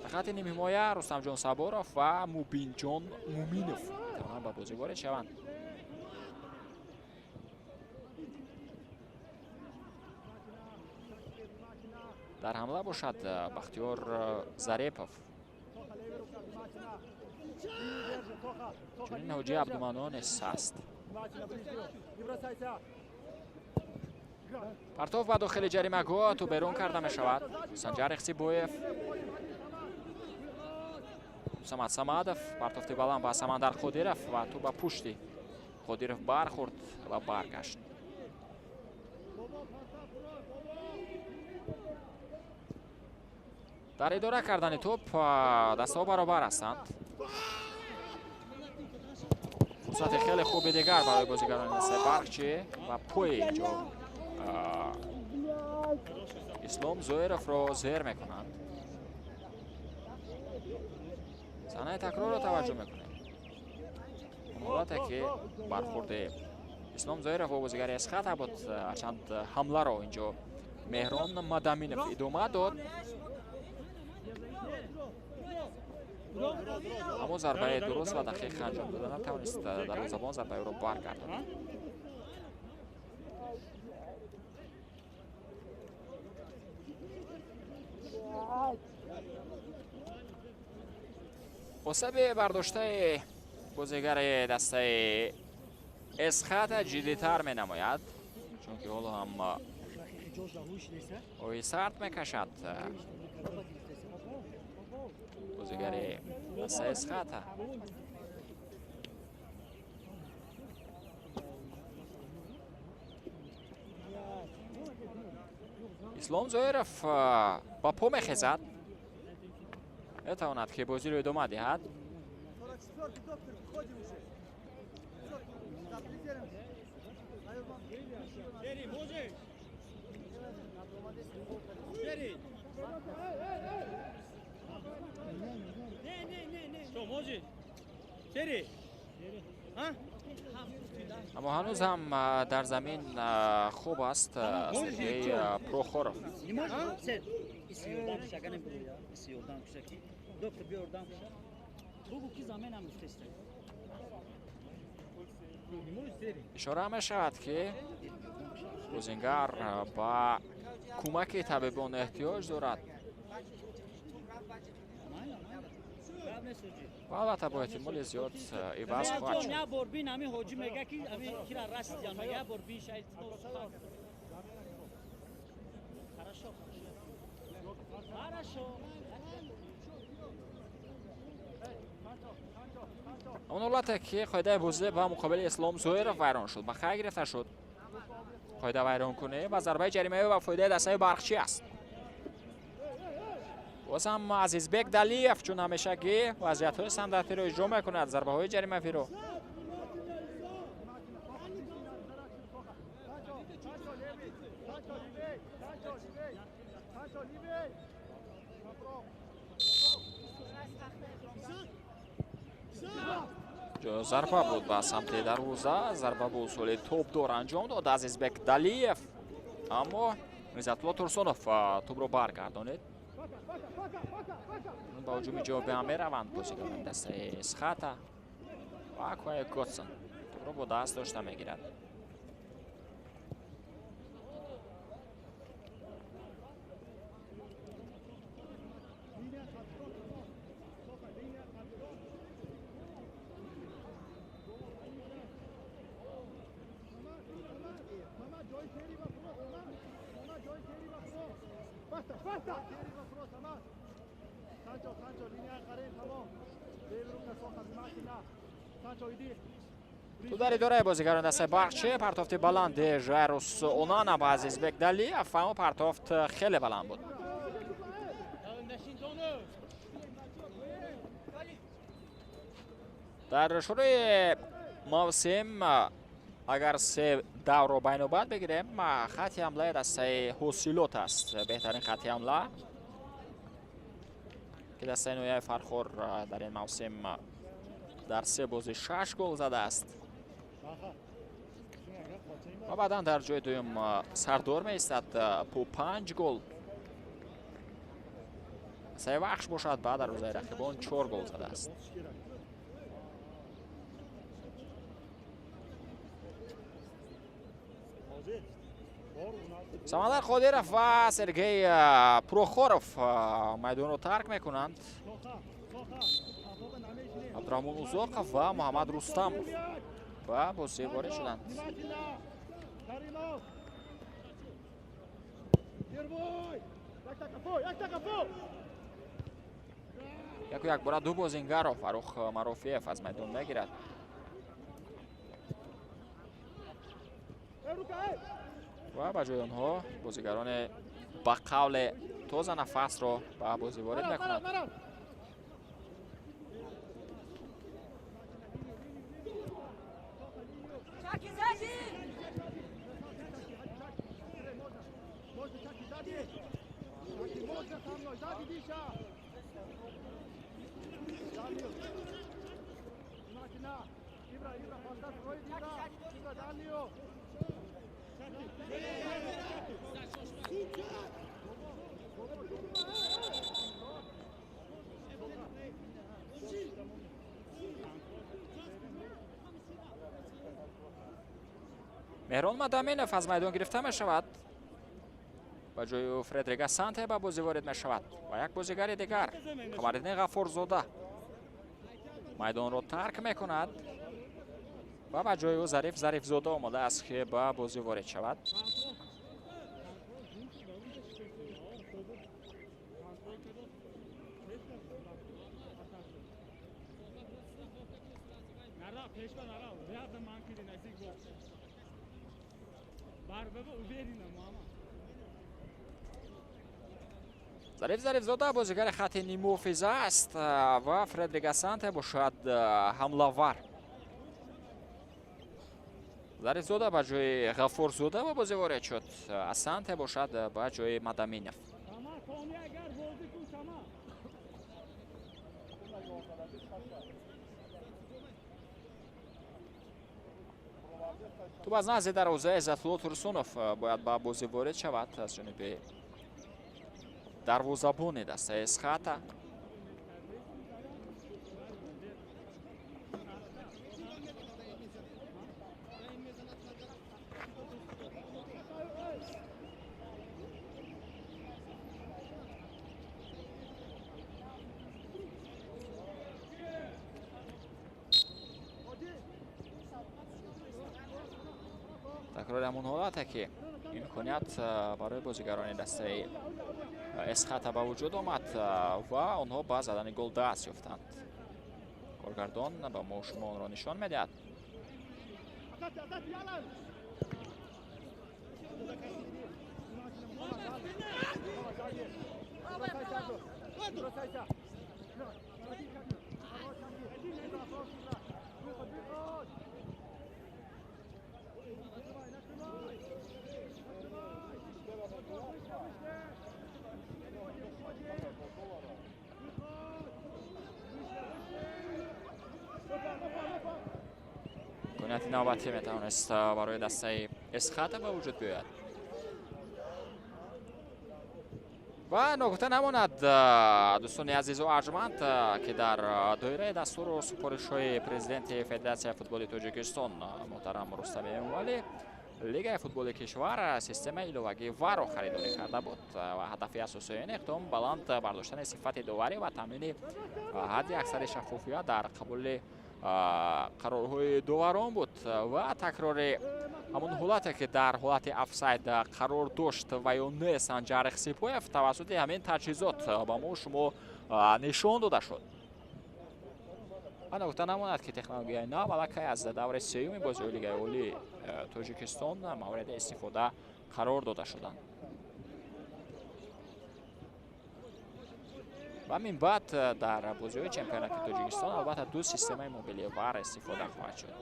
Дар хатти нимҳимоя Рустамҷон Саборов ва Мубинҷон Муминов метавонанд ба бозӣ ворид шаванд. Дар ҳамла бошад Бахтиёр Зарепов. Чунин Ҳоҷи Абдуманон низ ҳаст. Партов ба дохили ҷаримагоҳ тӯб берун карда мешавад. Санҷар Ихсибоев, Самад Самадов, партофти баланд ба Самандар Қодиров ва тӯб ба пушти Қодиров бархӯрд ва баргашт. Дар идора кардани тӯб дастаҳо баробар ҳастанд. Фурсати хеле хуби дигар барои бозигарони дастаи Барқчӣ ва пои инҷо Ислом Зоировро зер мекунанд. Саҳнаи такрорро таваҷҷӯҳ мекунем. Он ҳолате ки бархӯрди Ислом Зоиров бо бозигари Эсхата буд, ҳарчанд ҳамларо инҷо Меҳрон Мадаминов идома дод, аммо зарбаи дуруст ва дақиқ анҷом дода натавонист дарвозабон зарбаи ӯро баргардонад. Осаби бардоштаи бозигари дастаи Эсхата ҷиддитар менамояд, чунки ҳоло ҳам оҳи сард мекашад бозигари дастаи Эсхата. Ислом Зоиров ба по мехезад, метавонад, ки бозиро идома диҳад. 44-й доктор, выходим уже. Стабилизируемся. Шери, можешь? Шери! Не, не, не, не. Что, можешь? Шери! А? Аммо ҳанӯз ҳам дар замин хуб аст Сергей Прохоров. Не может? Сер, иси ёрдам куша, агар набуроя, иси ёрдам куша ки доктор биё ёрдам куша. Бугу ки заменам гуфтеста. Не можешь, Шери? Ишора мешавад, ки бозингар ба кӯмаки табибон эҳтиёҷ дорад. Майла, майла. Гап нест, ҳоҷӣ. Ва албатта бо эҳтимоли зиёд иваз хоҳад Ҷон, шуд. як бор бин, ҳами ҳоҷӣ мега ки ҳами кира расидиан, мега як бор бин, ша илтимос. Хорошо, хорошо. Хорошо. Он ҳолате ки қоидаи бозӣ ба муқобили Ислом Зоиров вайрон шуд, ба хай гирифта шуд. Қоида вайронкунӣ ва зарбаи ҷаримавӣ ба фоидаи дастаи Барқчӣ аст. Боз ҳам Азизбек Далиев чун ҳамешагӣ вазъиятҳои стандартиро иҷро мекунад, зарбаҳои ҷаримавиро. Санчо, левый! Санчо, левей! Санчо, левей! Санчо, левей! Направо! Зарба буд ба самти дарвоза, зарба бо усули топдор анҷом дод Азизбек Далиев, аммо Иззатулло Турсунов тӯбро баргардонид. Ба ҳуҷуми ҷавобӣ ҳам мераванд бозигарони дастаи Эсхата ва Куай Готсон тӯбро бо даст дошта мегирад. Линия капитан, тамом. Соха, линия капитан. Мама, ҷои Шери ба фуро, Мама. Мама, ҷои Шери ба фуро. Баста, баста! Шери ба фуро, Самад. Санчо, Санчо, линия қарин, тамом. Левый рука, Соха, внимательно. Санчо, иди. Ту дар идораи бозигарони дастаи Барқчӣ, партофти баланди Жайрус Онана ба Азизбек Далиев, аммо партофт хеле баланд буд. Дар шурӯи мавсим, агар се даврро байнобат бигирем, хатти ҳамлаи дастаи Ҳосилот аст беҳтарин хатти ҳамла, ки дастаи ноҳияи Фархор дар ин мавсим дар се бозӣ шаш гол задааст ва баъдан дар ҷои дуюм Сардор меистад бо 5 гол. Дастаи Вахш бошад, ба дарвозаи рақибон 4 гол задааст. Самандар Қодиров ва Сергей Прохоров майдонро тарк мекунанд. Абдураҳмон Узоқов ва Муҳаммад Рустамов ба бозӣ ворид шуданд. Внимательно! Каримов! Первой! Якта кафо, якта кафо! Яку якбора ду бозингарро Фаррух Марофиев аз майдон мегирад. Эй, рука, эй! Ва ба ҷои онҳо бозигарони ба қавле тоза нафасро ба бозӣ ворид Марав, мекунанд. марав, марав! Чаки, сзади! Можно, Чаки, сзади! Чаки, можно со мной, сзади, Диша! Данил! Внимательно! Ибра, Ибра, поставь, строит, Ибра! Ибра, Данил! Чаки! Чаки! Меҳрон Мадаминов аз майдон гирифта мешавад. Ба ҷои ӯ Фредрик Асанте ба бозӣ ворид мешавад ва як бозигари дигар, Қамариддин Ғаффорзода, майдонро тарк мекунад ва ба ҷои ӯ Зариф Зарифзода омодааст, ки ба бозӣ ворид шавад. Нара, пешба нара, рядом манкиди наздик бо. Бар баба уверена, мама. Зариф Зарифзода бозигари хати нимуҳофиза аст ва Фредрик Асанте бошад ҳамлавар. Зарифзода ба ҷои Ғаффорзода ба бозӣ ворид шуд, Асанте бошад ба ҷои Мадаминов. Тӯб аз назди дарвозаи Иззатулло Турсунов бояд ба бозӣ ворид шавад аз ҷониби дарвозабони дастаи Эсхата. Такрори ҳамон ҳолате ки имконият барои бозигарони дастаи Эсхата ба вуҷуд омад ва онҳо ба задани гол даст ёфтанд. Коргардон ба мо шумо онро нишон медиҳад. Имконияти навбатӣ метавонист барои дастаи Эсхата ба вуҷуд биёяд. Ва ногуфта намонад, дӯстони азизу арҷманд, ки дар доираи дастуру супоришҳои президенти Федератсияи футболи Тоҷикистон муҳтарам Рустами Эмомалӣ Лигаи футболи кишвар системаи иловагии ВАРро харидорӣ карда буд ва ҳадафи асосии ин иқдом баланд бардоштани сифати доварӣ ва таъмини ҳадди аксари шаффофият дар қабули қарорҳои доварон буд. Ва такрори ҳамон ҳолате ки дар ҳолати офсайд қарор дошт ва ё не Санҷар Хсипоев тавассути ҳамин таҷҳизот ба мо шумо нишон дода шуд. Нагуфта намонад ки технологияи нав аллакай аз давраи сеюми бозиҳои Лигаи Олии Тоҷикистон мавриди истифода қарор дода шуданд. Ва мин баъд дар бозиҳои чемпионати Тоҷикистон албатта ду системаи мобилии ВАР истифода хоҳад шуд.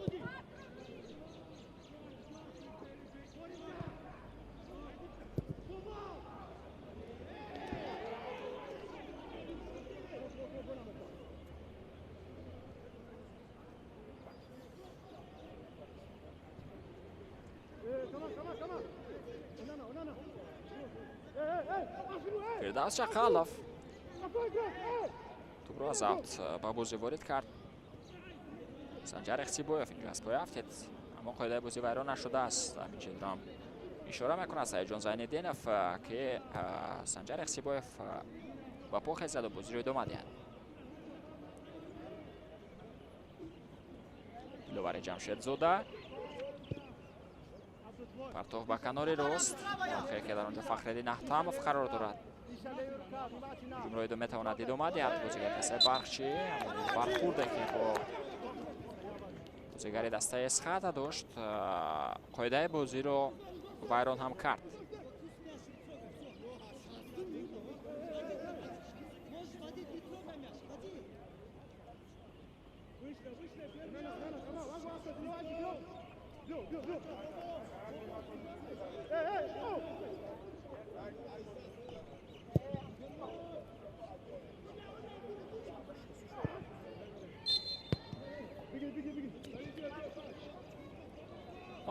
Фирдавс Чақалов тӯбро аз аут ба бозӣ ворид кард. Санҷар Ихтибоев инҷо аз пой афтид, аммо қоидаи бозӣ вайрон нашудааст. Ҳамин чизро ҳам ишора мекунад Саидҷон Зайниддинов, ки Санҷар Ихтибоев ба по хезаду бозиро идома диҳад. Диловари Ҷамшедзода партов ба канори рост, ки дар онҷо Фахриддин Аҳтамов қарор дорад. Ҳуҷумро идома метавонад идома диҳад бозигари дастаи Бархчӣ. Бархӯрде ки бо бозигари дастаи Эсхата дошт, қоидаи бозиро вайрон ҳам кард.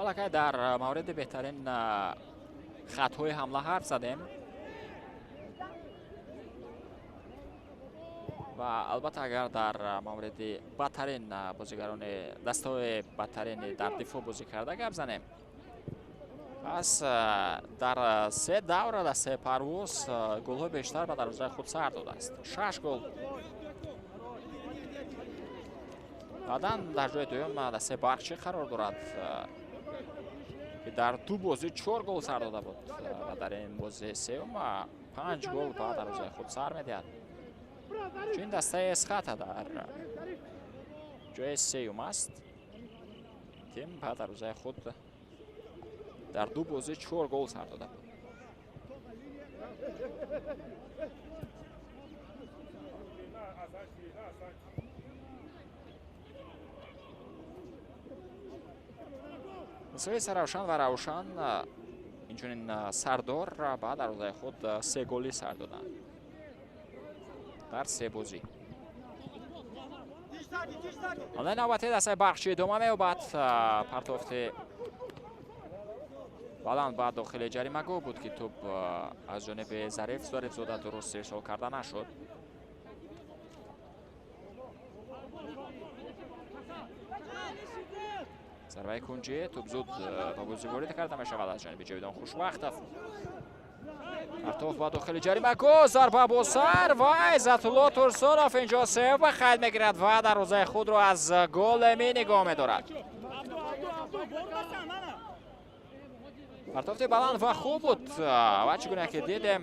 Аллакай дар мавриди беҳтарин хатҳои ҳамла ҳарф задем ва албатта агар дар мавриди бадтарин бозигарони дастаҳои бадтарини дар дифоъ бозӣ карда гап занем, пас дар се давра дастаи Парвоз голҳои бештар ба дарвозаи худ сар додааст, 6 гол. Баъдан дар ҷои дуюм дастаи Бархчӣ қарор дорад, ки дар ду бозӣ 4 гол сар дода буд ва дар ин бозии сеюм 5 гол ба дарвозаи худ сар медиҳад. Чунин дастаи Эсхата дар ҷои сеюм аст. Тим ба дарвозаи худ дар ду бозӣ 4 гол сар дода буд. Мисоли Саравшан ва Равшан, инчунин Сардор ба дарвозаи худ 3 голи сар доданд дар 3 бозӣ. Ҳамлаи навбатии дастаи Барқчӣ идома меёбад. Партофти баланд ба дохили ҷаримагоҳ буд, ки тӯб аз ҷониби Зариф Зарифзода дуруст ирсол карда нашуд. Зарбаи кунҷӣ, тӯб зуд ба бозӣ ворид карда мешавад аз ҷониби Ҷовидон Хушвақтов. Партоф ба дохили ҷаримагоҳ, зарба бо сар ва Иззатулло Турсунов инҷо сев ба қайд мегирад ва дарвозаи худро аз гол эмин нигоҳ медорад. Партофти баланд ва хуб буд ва чӣ гуна ки дидем,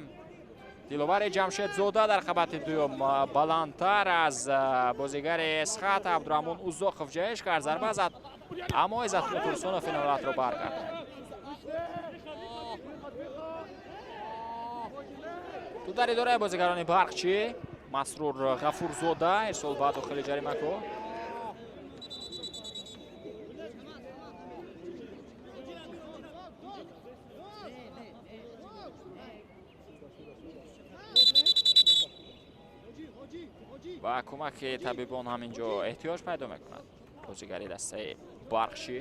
Диловари Ҷамшедзода дар қабати дуюм баландтар аз бозигари Эсхата Абдураҳмон Узоқов ҷаҳиш кард, зарба зад, аммо Иззатулло Турсунов ин ҳолатро баргардонд. Тӯб дар идораи бозигарони Барқчӣ. Масрур Ғафурзода ирсол ба дохили ҷаримагоҳ. Ба кӯмаки табибон ҳамин ҷо эҳтиёҷ пайдо мекунад бозигари дастаи Барқчӣ.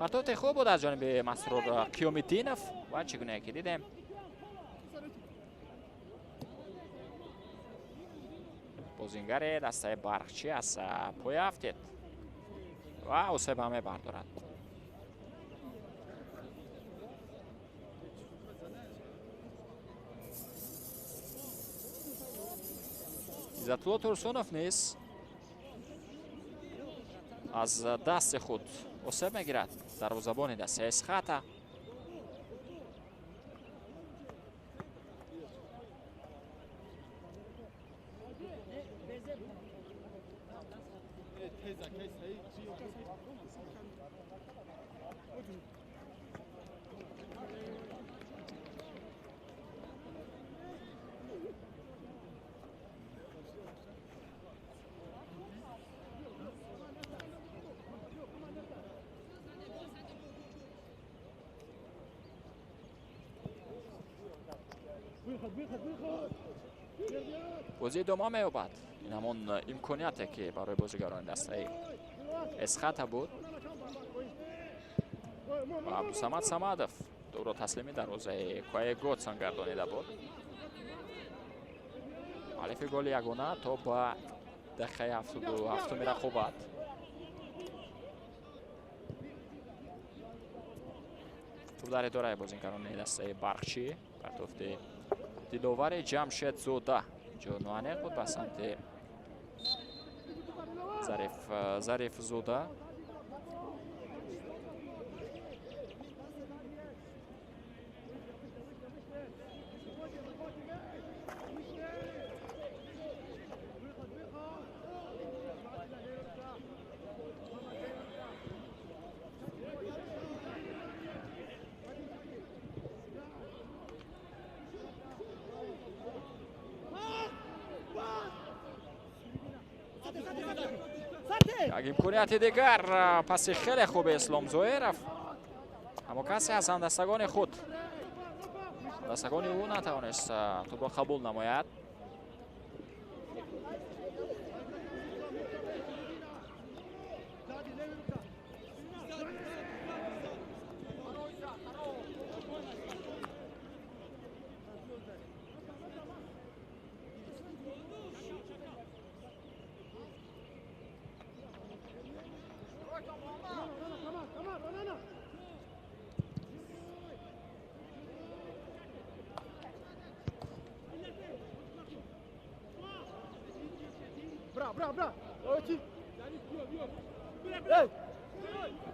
Партофти хуб буд аз ҷониби Масрур Қиёмиддинов ва чӣ гуна ки дидем, бозингари дастаи Барқчӣ аз поя афтид ва осеба мебардорад. Иззатулло Турсунов низ аз дасти худ осеб мегирад. Дарвозабони дастаи Эсхата. Бозӣ идома меёбад. Ин ҳамон имконияте ки барои бозигарони дастаи Эсхата буд ва Абдусамад Самадов тӯбро таслими дарвозаи Куаи Готсон гардонида буд. Муаллифи голи ягона то ба дақиқаи 77-уми рақобат. Тӯб дар идораи бозигарони дастаи Барқчӣ. Партофти Диловари Ҷамшедзода инҷо ноаниқ буд ба самти Зарифзода. Як имконияти дигар, паси хеле хуби Ислом Зоиров, аммо касе аз ҳамдастагони худ, ҳамдастагони ӯ натавонист тӯбро қабул намояд.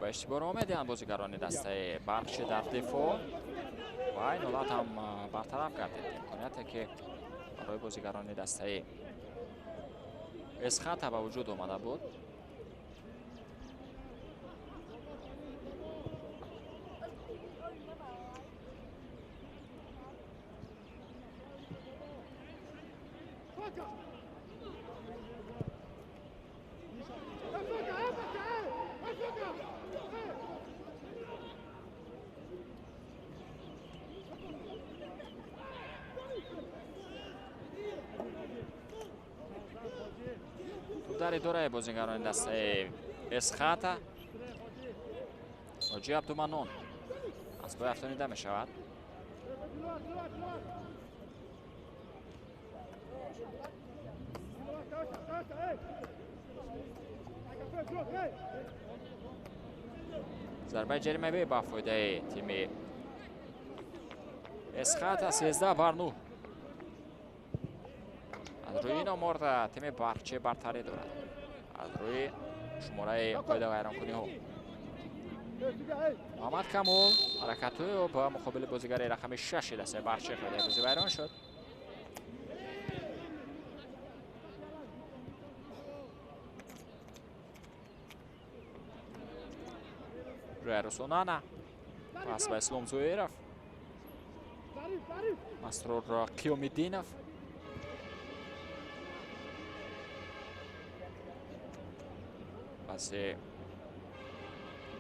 Ба иштибоҳ омедиҳанд бозигарони дастаи Барқчӣ дар дифоъ ва ин ҳолат ҳам бартараф гардид. Имконияте ки барои бозигарони дастаи Эсхата ба вуҷуд омада буд. Дар идораи бозигарони дастаи Эсхата Ҳоҷи Абдуманон аз пой афтонида мешавад. Зарбаи ҷаримавӣ ба фоидаи тими Эсхата 13-9. Аз рӯи ин омор тими Барқчӣ бартарӣ дорад аз рӯи шумораи қоидавайронкуниҳо. Муҳаммад Камол ҳаракатҳои ӯ ба муқобили бозигари рақами 6 дастаи Барқчӣ қоидаи бозӣ вайрон шуд. Рӯярусонана пас ба Ислом Зоиров, Масрур Қиёмиддинов. Паси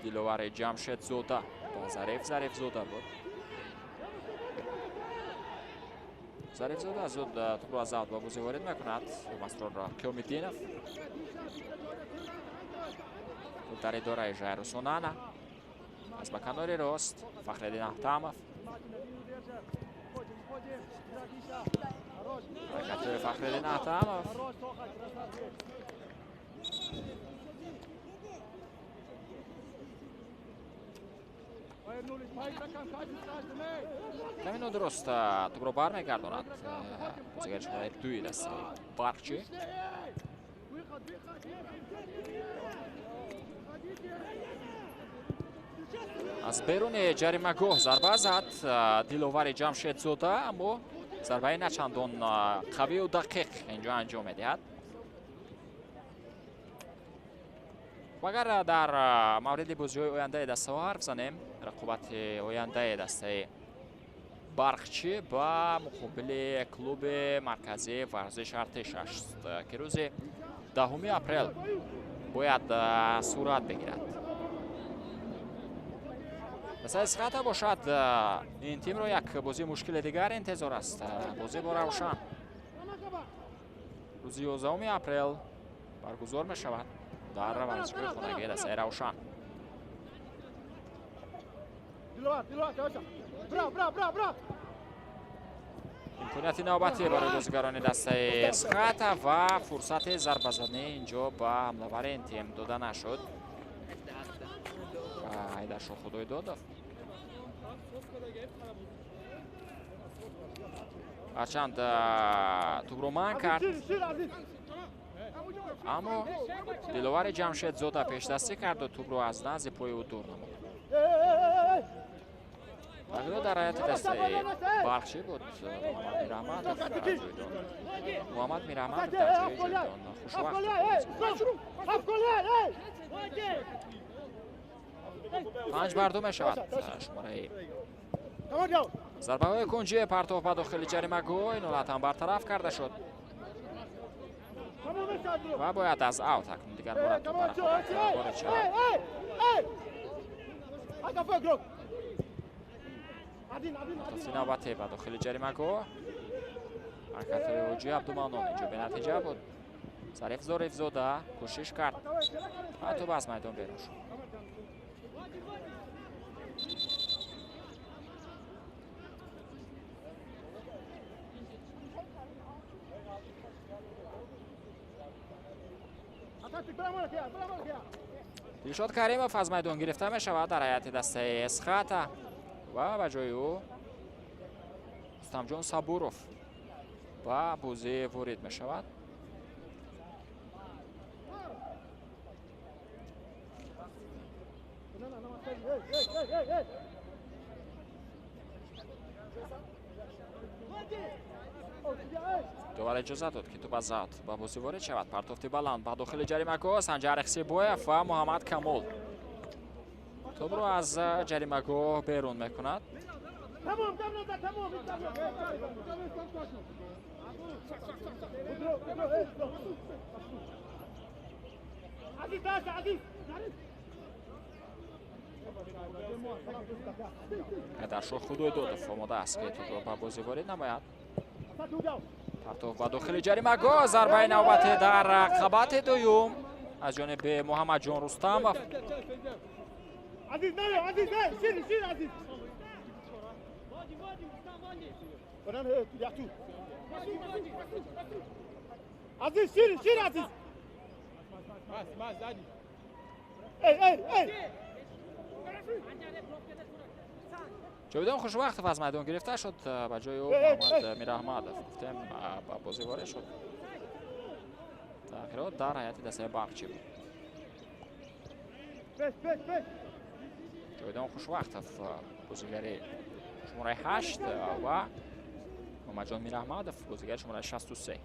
Диловари Ҷамшедзода ба Зариф Зарифзода буд. Зарифзода зуд тӯбро аз аут ба бозӣ ворид мекунад. Масрур Қиёмиддинов дар идораи Жайрусонана аз ба канори рост Фахриддин Аҳтамов. Ҳаракатҳои Фахриддин Аҳтамов каме нодуруст тӯбро бармегардонад бозигари шумораи 2 дастаи Барқчӣ. Аз беруни ҷаримагоҳ зарба зад Диловари Ҷамшедзода, аммо зарбаи начандон қавию дақиқ инҷо анҷом медиҳад. Агар дар мавриди бозиҳои ояндаи дастаҳо ҳарф занем, рақобати ояндаи дастаи Барқчӣ ба муқобили клуби марказии варзиш Артиш аст, ки рӯзи 10 апрел бояд сурат бигирад. Дастаи Эсхата бошад, ин тимро як бозии мушкили дигар интизор аст. Бозӣ бо Равшан рӯзи 11 апрел баргузор мешавад дар варзишгоҳи хонагии дастаи Равшан. Имконияти навбатӣ барои бозигарони дастаи Эсхата ва фурсати зарбазанӣ инҷо ба ҳамлавари ин тим дода нашуд. Ҳайдаршоҳ Худойдодов ҳарчанд тӯбро манъ кард, аммо Диловари Ҷамшедзода пешдастӣ карду тӯбро аз назди пои ӯ дур намуд. Тағйирот дар ҳайати дастаи Барқчӣ буд. Муҳаммад Мираҳмадов дар ҷойдон. Муҳаммад Мираҳмадов дар ҷои ҷойдон хушвақт. 5-2 мешавад шумораи зарбаҳои кунҷӣ. Партов ба дохили ҷаримагоҳ, ин ҳолат ҳам бартараф карда шуд ва бояд аз аут акнун дигар бора тӯб ба рақобат ворид шавад. Партофти навбатӣ ба дохили ҷаримагоҳ. Ҳаракатҳои Ҳоҷи Абдуманон инҷо бенатиҷа буд. Зариф Зорифзода кӯшиш кард ва тӯб аз майдон берун шуд. Дилшод Каримов аз майдон гирифта мешавад дар ҳайати дастаи Эсхата ва ба ҷои ӯ Рустамҷон Сабуров ба бозӣ ворид мешавад. Довар иҷоза дод, ки тӯб аз аут ба бозӣ ворид шавад. Партофти баланд ба дохили ҷаримагоҳ. Санҷар Ихсибоев ва Муҳаммад Камол тӯбро аз ҷаримагоҳ берун мекунад. Ҳайдаршоҳ Худойдодов омода аст, ки тӯбро ба бозӣ ворид намояд. Партов ба дохили ҷаримагоҳ, зарбаи навбатӣ дар қабати дуюм аз ҷониби Муҳаммадҷон Рустамов. Ҷовидон Хушвақтов аз майдон гирифта шуд, ба ҷои ӯ Муҳаммад Мираҳмадов гуфтем ба бозӣ ворид шуд. Тағйирот дар ҳайати дастаи Барқчӣ буд. Ҷовидон Хушвақтов бозигари шумораи 8 ва Муҳаммадҷон Мираҳмадов бозигари шумораи 63.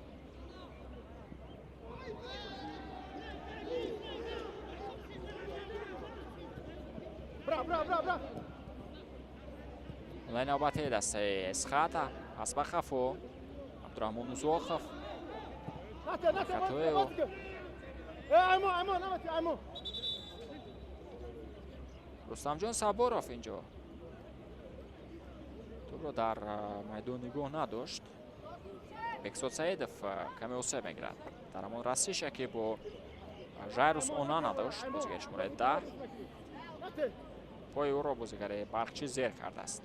Ҳамлаи навбатии дастаи Эсхата пас ба хафо Абдураҳмон Узоқов. Хатои ӯ. Рустамҷон Сабуров инҷо тӯбро дар майдон нигоҳ надошт. Бекзод Саидов каме осеб мегирад. Дар ҳамон расише, ки бо Жайрус Онана дошт, бозигари шумораи 10, пои ӯро бозигари Барқчӣ зер кардааст.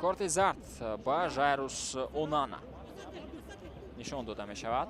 Корти зард ба Жайрус Онана нишон дода мешавад.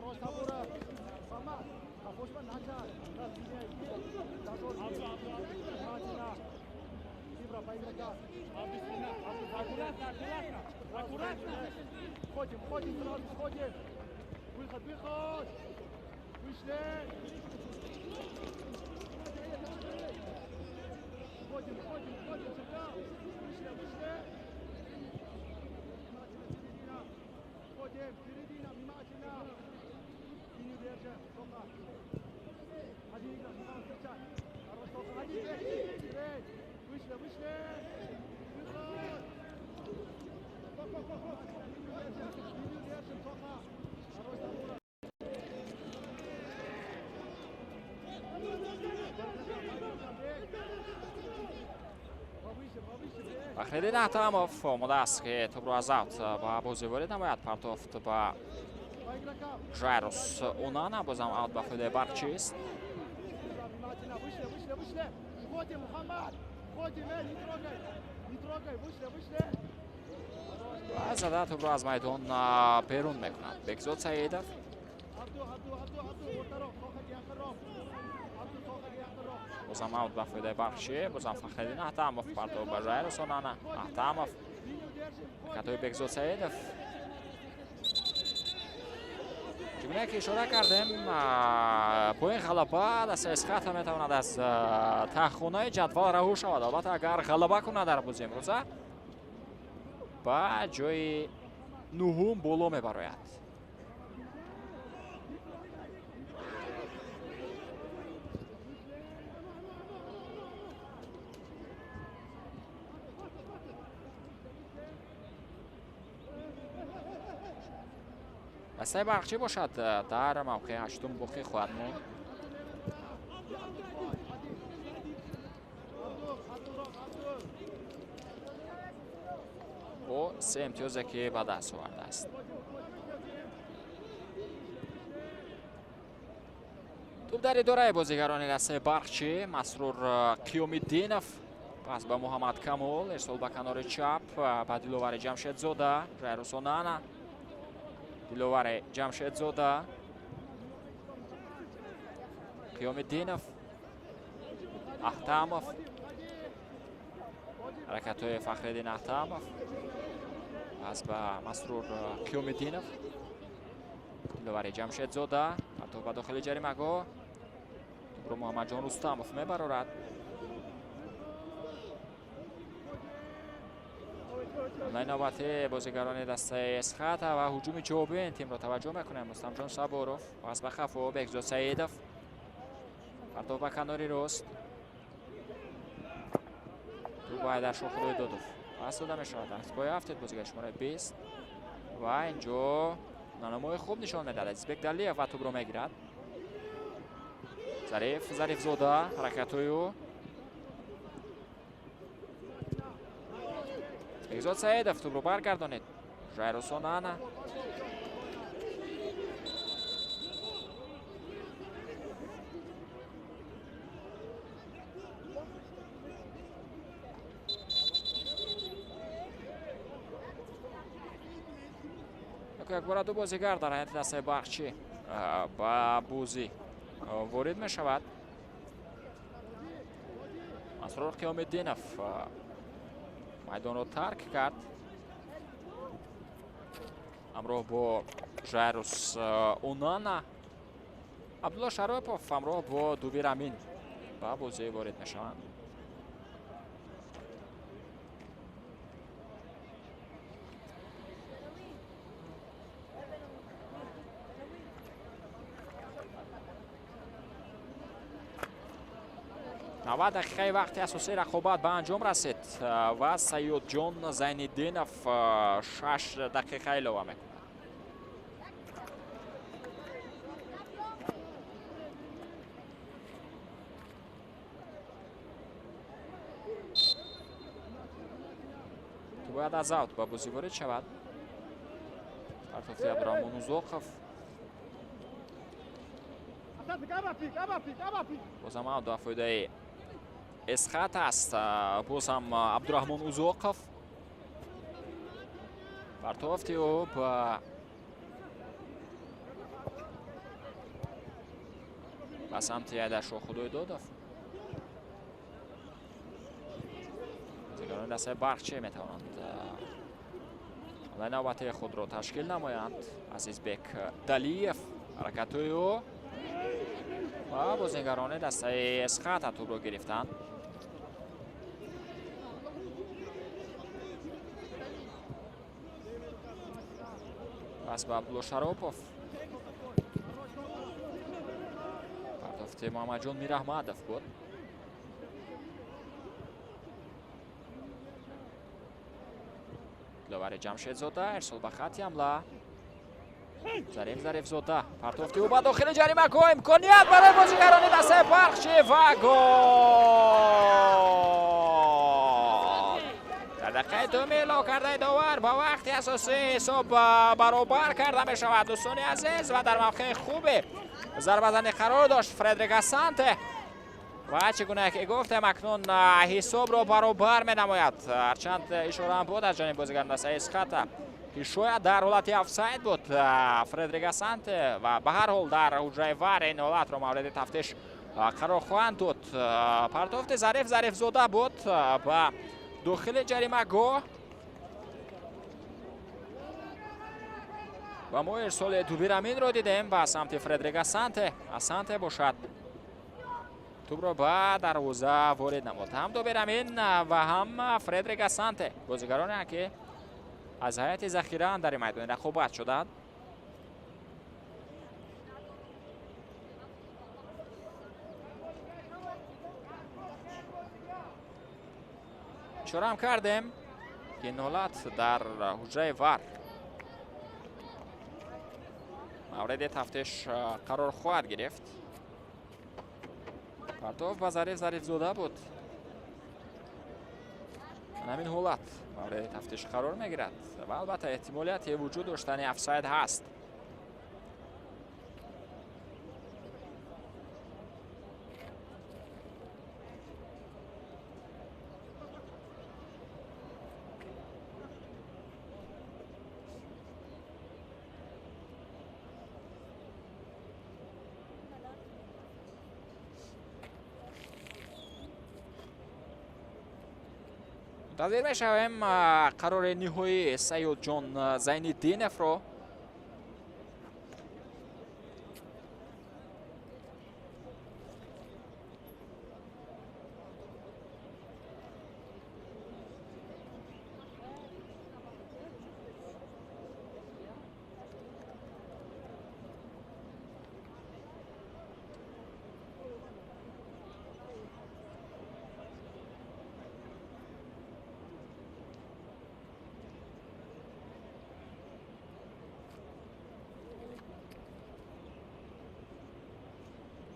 Фахриддин Аҳтамов омода аст, ки тӯбро аз аут ба бозӣ ворид намояд. Партофт ба Жайрус Онана, бозам аут ба фоидаи Барқчист. Ва зада тӯбро аз майдон берун мекунад Бекзод Саидов. Бозам аут ба фоидаи Барқчӣ, бозам Фахриддин Аҳтамов партов ба Жайрус Онана. Аҳтамов хатои Бекзод Саидов. Чигуна ки ишора кардем, бо ин ғалаба дастаи Эсхата метавонад аз таҳхонаи ҷадвал раҳо шавад. Албатта, агар ғалаба кунад дар бозии имрӯза, ба ҷои нуҳум боло мебарояд. Дастаи Барқчӣ бошад дар мавқеи ҳаштум боқӣ хоҳад монд. Бо се имтиёзе, ки ба даст овардааст. Тӯб дар идораи бозигарони дастаи Барқчӣ. Масрур Қиёмиддинов пас ба Муҳаммад Камол, ирсол ба канори чап ба Диловари Ҷамшедзода, Жайрус Онана. Диловари Ҷамшедзода, Қиёмиддинов, Аҳтамов. Ҳаракатҳои Фахриддин Аҳтамов пас ба Масрур Қиёмиддинов, Диловари Ҷамшедзода, партов ба дохили ҷаримагоҳ. Тӯбро Муҳаммадҷон Рустамов мебарорад. Ҳамлаи навбатии бозигарони дастаи Эсхата ва ҳуҷуми ҷавобии ин тимро таваҷҷӯҳ мекунем. Рустамҷон Сабуров пас ба хафо, Бекзод Саидов партов ба канори рост, тӯб ба Ҳайдаршоҳ Худойдодов пас дода мешавад. Дастгоҳи ҳафтед бозигари шумораи 20 ва инҷо нанамои хуб нишон медиҳад. Азизбек Далиев ва тӯбро мегирад. Зариф Зарифзода ҳаракатҳои ӯ. Бекзод Саидов тӯбро баргардонид. Жайрус Онана. Якбора ду бозигар дар ҳайати дастаи Барқчӣ ба бозӣ ворид мешавад. Масрор Қиёмиддинов майдонро тарк кард ҳамроҳ бо Жайрус Онана. Абдулло Шаропов ҳамроҳ бо Дубир Амин ба бозӣ ворид мешаванд. 90 дақиқаи вақти асосии рақобат ба анҷом расид ва Сайёдҷон Зайниддинов 6 дақиқа илова мекунад. Ки бояд аз аут ба бозӣ ворид шавад. Партофти Абдураҳмон Узоқов. Бозам аут ба фоидаи Эсхат аст. Боз ҳам Абдураҳмон Узоқов. Партофти ӯ ба самти Ҳайдаршоҳ Худойдодов. Бозигарони дастаи Барқчӣ метавонанд ҳамлаи навбатии худро ташкил намоянд. Азизбек Далиев ҳаракатҳои ӯ ва бозигарони дастаи Эсхата тӯбро гирифтанд. Пас ба Абдулло Шаропов. Партофти Муҳаммадҷон Мираҳмадов буд. Диловари Ҷамшедзода ирсол ба хатти ҳамла. Зариф Зарифзода партофти ӯ ба дохили ҷаримагоҳ, имконият барои бозигарони дастаи Барқчӣ ва гол! Дар дақиқаи дуюми эълон кардаи довар ба вақти асосӣ ҳисоб баробар карда мешавад, дӯстони азиз, ва дар мавқеи хубе зарбазанӣ қарор дошт Фредрик Асанте ва чӣ гуна ки гуфтем, акнун ҳисобро баробар менамояд. Ҳарчанд ишораам буд аз ҷониби бозигарони дастаи Эсхата ки шояд дар ҳолати офсайд буд Фредрик Асанте ва ба ҳар ҳол дар ҳуҷраи ВАР ин ҳолатро мавриди тафтиш қарор хоҳанд дод. Партофти Зариф Зарифзода буд ба дохили ҷаримагоҳ ва мо ирсоли Дубир Аминро дидем ба самти Фредрик Асанте. Асанте бошад тӯбро ба дарвоза ворид намуд. Ҳам Дубир Амин ва ҳам Фредрик Асанте бозигароне ки аз ҳайати захираанд дар майдони рақобат шуданд. Ишораам кардем ки ин ҳолат дар ҳуҷраи ВАР мавриди тафтиш қарор хоҳад гирифт. Партов ба Зариф Зарифзода буд. Ҳамин ҳолат мавриди тафтиш қарор мегирад ва албатта эҳтимолияти вуҷуд доштани офсайд ҳаст. Мунтазир мешавем қарори ниҳоии Сайёдҷон Зайниддиновро.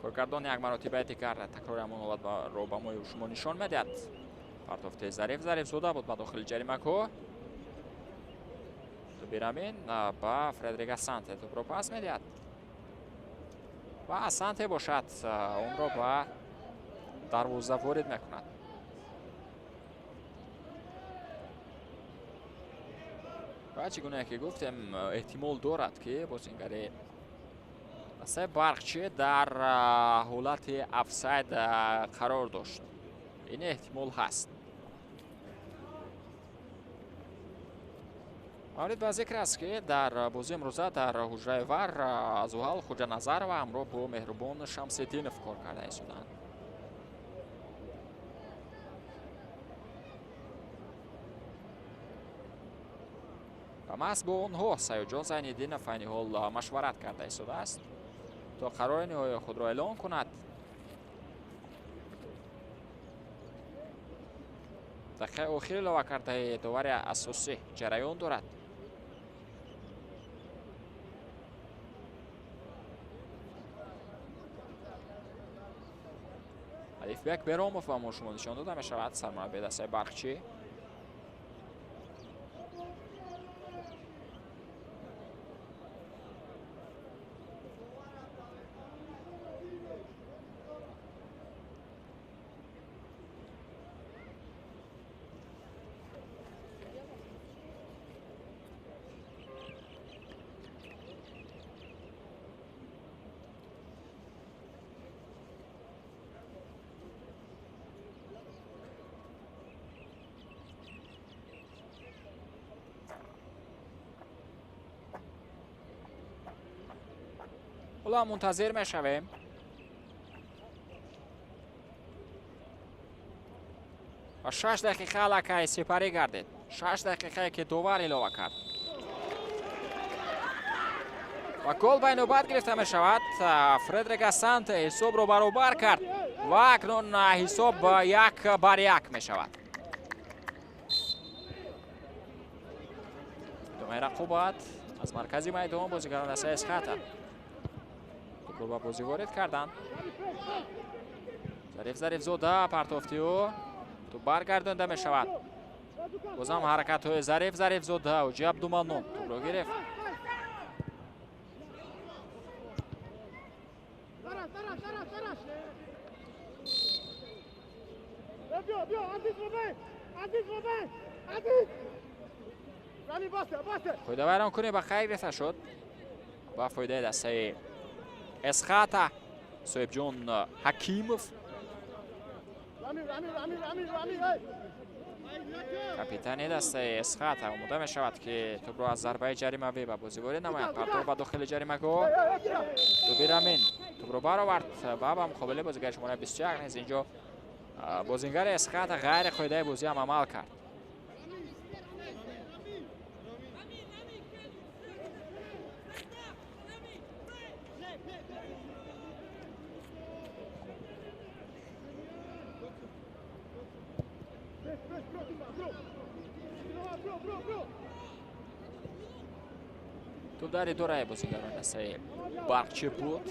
Коргардон як маротибаи дигар такрори ҳамон ҳолатро ба мо шумо нишон медиҳад. Партофти Зариф Зарифзода буд ба дохили ҷаримагоҳ. Тӯби Рамин ба Фредерик Асанте тӯбро пас медиҳад ва Асанте бошад онро ба дарвоза ворид мекунад. Ва чӣ гуна ки гуфтем, эҳтимол дорад, ки бозингари дастаи Барқчӣ дар ҳолати офсайд қарор дошт. Ин эҳтимол ҳаст. Маврид ба зикр аст, ки дар бозии имрӯза дар ҳуҷраи ВАР Зуҳал Хуҷаназарова ҳамроҳ бо Меҳрубон Шамсиддинов кор карда истоданд. Ва маҳз бо онҳо Саёдҷон Зайниддинов айни ҳол машварат карда истодааст, то қарори ниҳоии худро эълон кунад. Дақиқаи охир илова кардаи довари асосӣ ҷараён дорад. Алифбек Беромов ба мо шумо нишон дода мешавад, сармураббии дастаи Барқчӣ. Ҳоло мунтазир мешавем. Ва 6 дақиқа аллакай сипарӣ гардид. 6 дақиқае ки довар илова кард. Ва гол ба навбат гирифта мешавад. Фредерик Асанте ҳисобро баробар кард ва акнун ҳисоб 1-1 мешавад. Идомаи рақобат аз маркази майдон бозигарон дастаи Эсхата тӯбро ба бозӣ ворид карданд. Зариф Зарифзода партофти ӯ тӯб баргардонда мешавад. Бозам ҳаракатҳои Зариф Зарифзода, Ҳоҷи Абдуманнон тӯбро гирифт. Қоидавайронкунӣ ба хайр гирифта шуд ба фоидаи дастаи Эсхата. Соҳибҷон Ҳакимов, капитани дастаи Эсхата, омода мешавад, ки тӯбро аз зарбаи ҷаримавӣ ба бозӣ ворид намояд. Партов ба дохили ҷаримагоҳ. Тӯби Рамин тӯбро баровард ва ба муқобили бозигари шумораи 21 низ инҷо бозингари Эсхата ғайри қоидаи бозӣ ҳам амал кард. Тӯб дар идораи бозигарони дастаи Барқчӣ буд.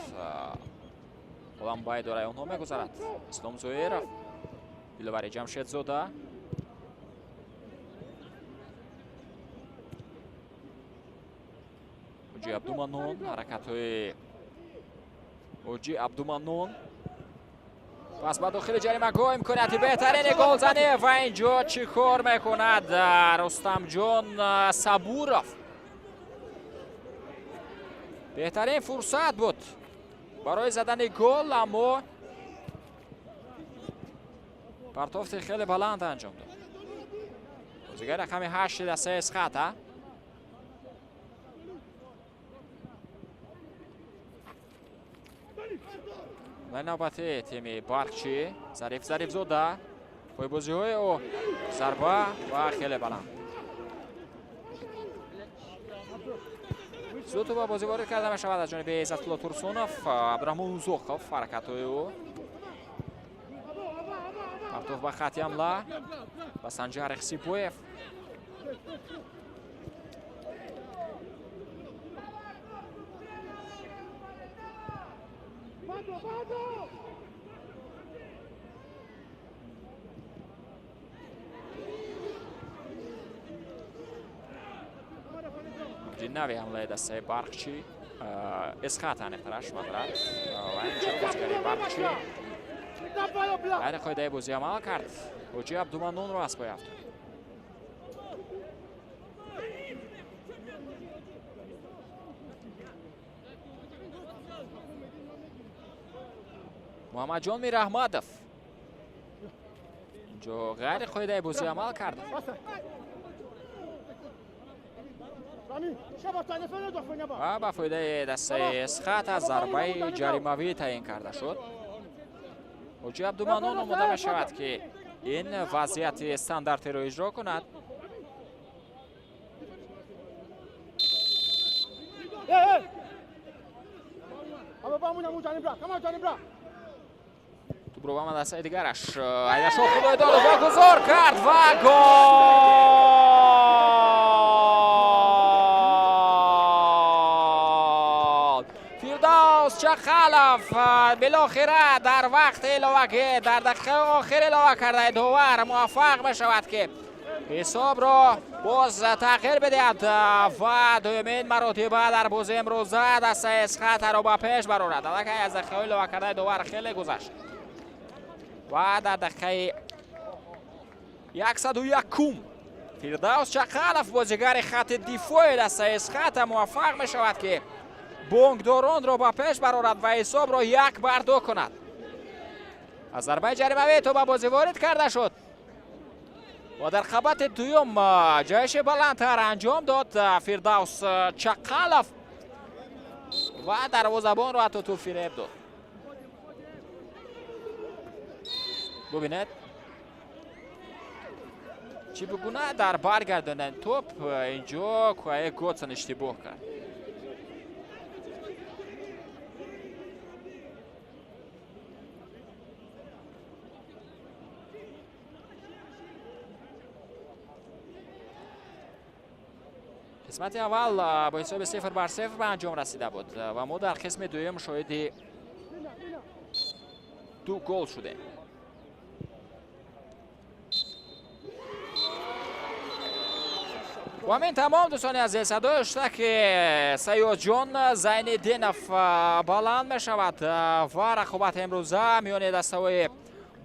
Ҳолам ба идораи онҳо мегузарад. Ислом Зоиров, Диловари Ҷамшедзода. Ҳоҷи Абдуманнон, ҳаракатҳои Ҳоҷи Абдуманнон. Пас ба дохили ҷаримагоҳ имконияти беҳтарини голзанӣ ва инҷо чӣ кор мекунад Рустамҷон Сабуров. Беҳтарин фурсат буд барои задани гол, аммо партофти хеле баланд анҷом дод. Бозигари рақами 8 дастаи Эсхата. Ва навбати тими Барқчӣ, Зариф Зарифзода, пойбозиҳои ӯ, зарба ва хеле баланд. Зуд ба бозӣ ворид карда мешавад аз ҷониби Иззатулло Турсунов. Абдураҳмон Узоқов, ҳаракатҳои ӯ. Партов ба хати ҳамла ба Санҷар Ихсибоев. Нави ҳамлаи дастаи Барқчӣ Эсхат аниқтараш мадрат ва инҷо бозигари Барқчӣ ғайри қоидаи бозӣ амал кард. Ҳоҷи Абдуманнонро аз пой афтод. Муҳаммадҷон Мираҳмадов инҷо ғайри қоидаи бозӣ амал кард. Ва ба фоидаи дастаи Эсхат аз зарбаи ҷаримавӣ таъин карда шуд. Ҳоҷи Абдуманнон омода мешавад, ки ин вазъияти стандартиро иҷро кунад. Тӯбро ба дастаи дигараш Айдашо Худойдодов вогузор кард ва гол! Фирдавс Чақалов билохира дар вақти иловагӣ, дар дақиқаи охир илова кардаи довар муваффақ мешавад, ки ҳисобро боз тағйир бидиҳад ва дуюмин маротиба дар бозии имрӯза дастаи Эсхатаро ба пеш барорад. Аллакай аз дақиқаи илова кардаи довар хеле гузашт ва дар дақиқаи 101 Фирдавс Чақалов, бозигари хати дифои дастаи Эсхата, муваффақ мешавад, ки бонкдоронро ба пеш барорад ва ҳисобро 1-2 кунад. Аз зарбаи ҷаримавӣ то ба бозӣ ворид карда шуд ва дар қабати дуюм ҷаҳиши баландтар анҷом дод Фирдавс Чақалов ва дарвозабонро ҳатто тӯб фиреб дод. Бубинед, чӣ бигуна дар баргардонани тӯб инҷо Куае Готсон иштибоҳ кард. Қисмати аввал бо ҳисоби 0-0 ба анҷом расида буд ва мо дар қисми дуюм шоҳиди 2 гол шудем. Ва ҳамин тамом, дӯстони азиз, садои ҳуштаки Саёдҷон Зайниддинов баланд мешавад ва рақобати имрӯза миёни дастаҳои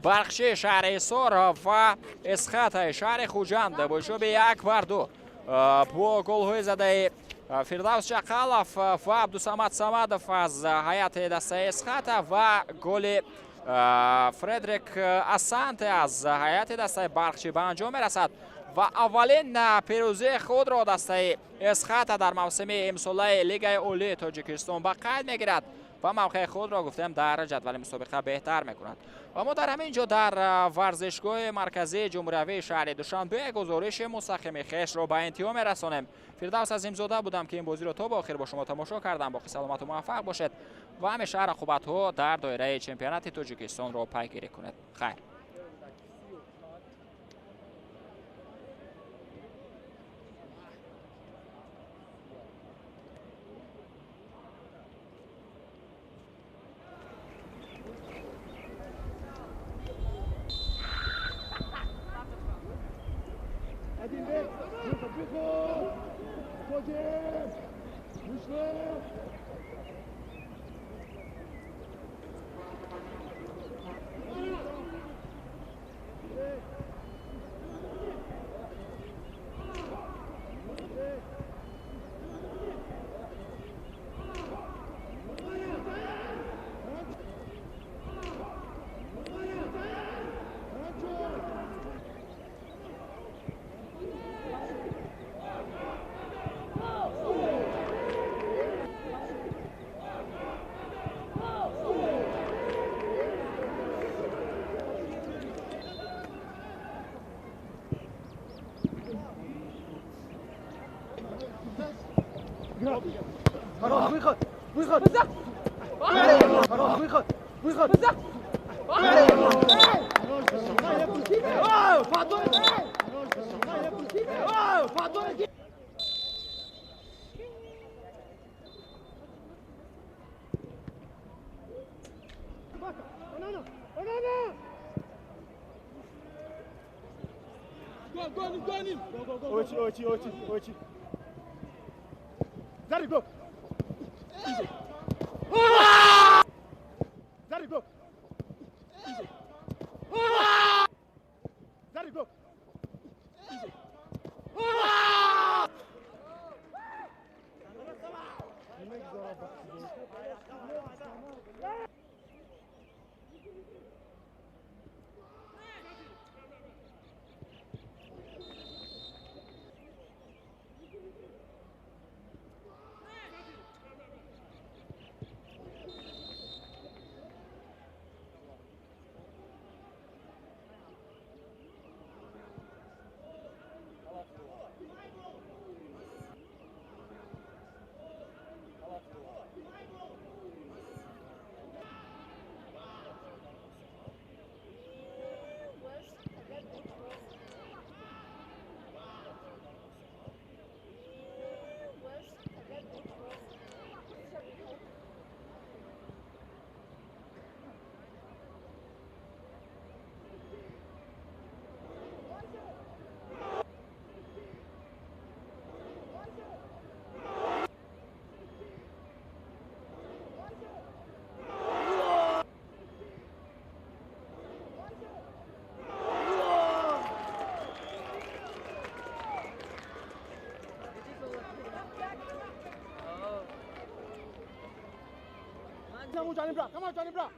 Барқчии шаҳри Ҳисор ва Эсхатаи шаҳри Хуҷанд бо ҳисоби 1-2 бо голҳои задаи Фирдавс Чақалов ва Абдусамад Самадов аз ҳайати дастаи Эсхата ва голи Фредерик Асанте аз ҳайати дастаи Барқчӣ ба анҷом мерасад ва аввалин пирӯзии худро дастаи Эсхата дар мавсими имсолаи Лигаи Олии Тоҷикистон ба қайд мегирад ва мавқеи худро гуфтем дар ҷадвали мусобиқа беҳтар мекунад. Ва мо дар ҳамин ҷо дар варзишгоҳи марказии ҷумҳуриявии шаҳри Душанбе гузориши мустақими хешро ба интиҳо мерасонем. Фирдавс Азимзода будам, ки ин бозиро то ба охир бо шумо тамошо кардам. Боқӣ саломату муваффақ бошед ва ҳамеша рақобатҳо дар доираи чемпионати Тоҷикистонро пайгирӣ кунед. Хайр. Go, go, go. Ochi, ochi, ochi, ochi. Zari, go. Easy. Zari, go. Easy. Zari, go. Easy. Come on, Johnny Bra. Come on, Johnny Bra.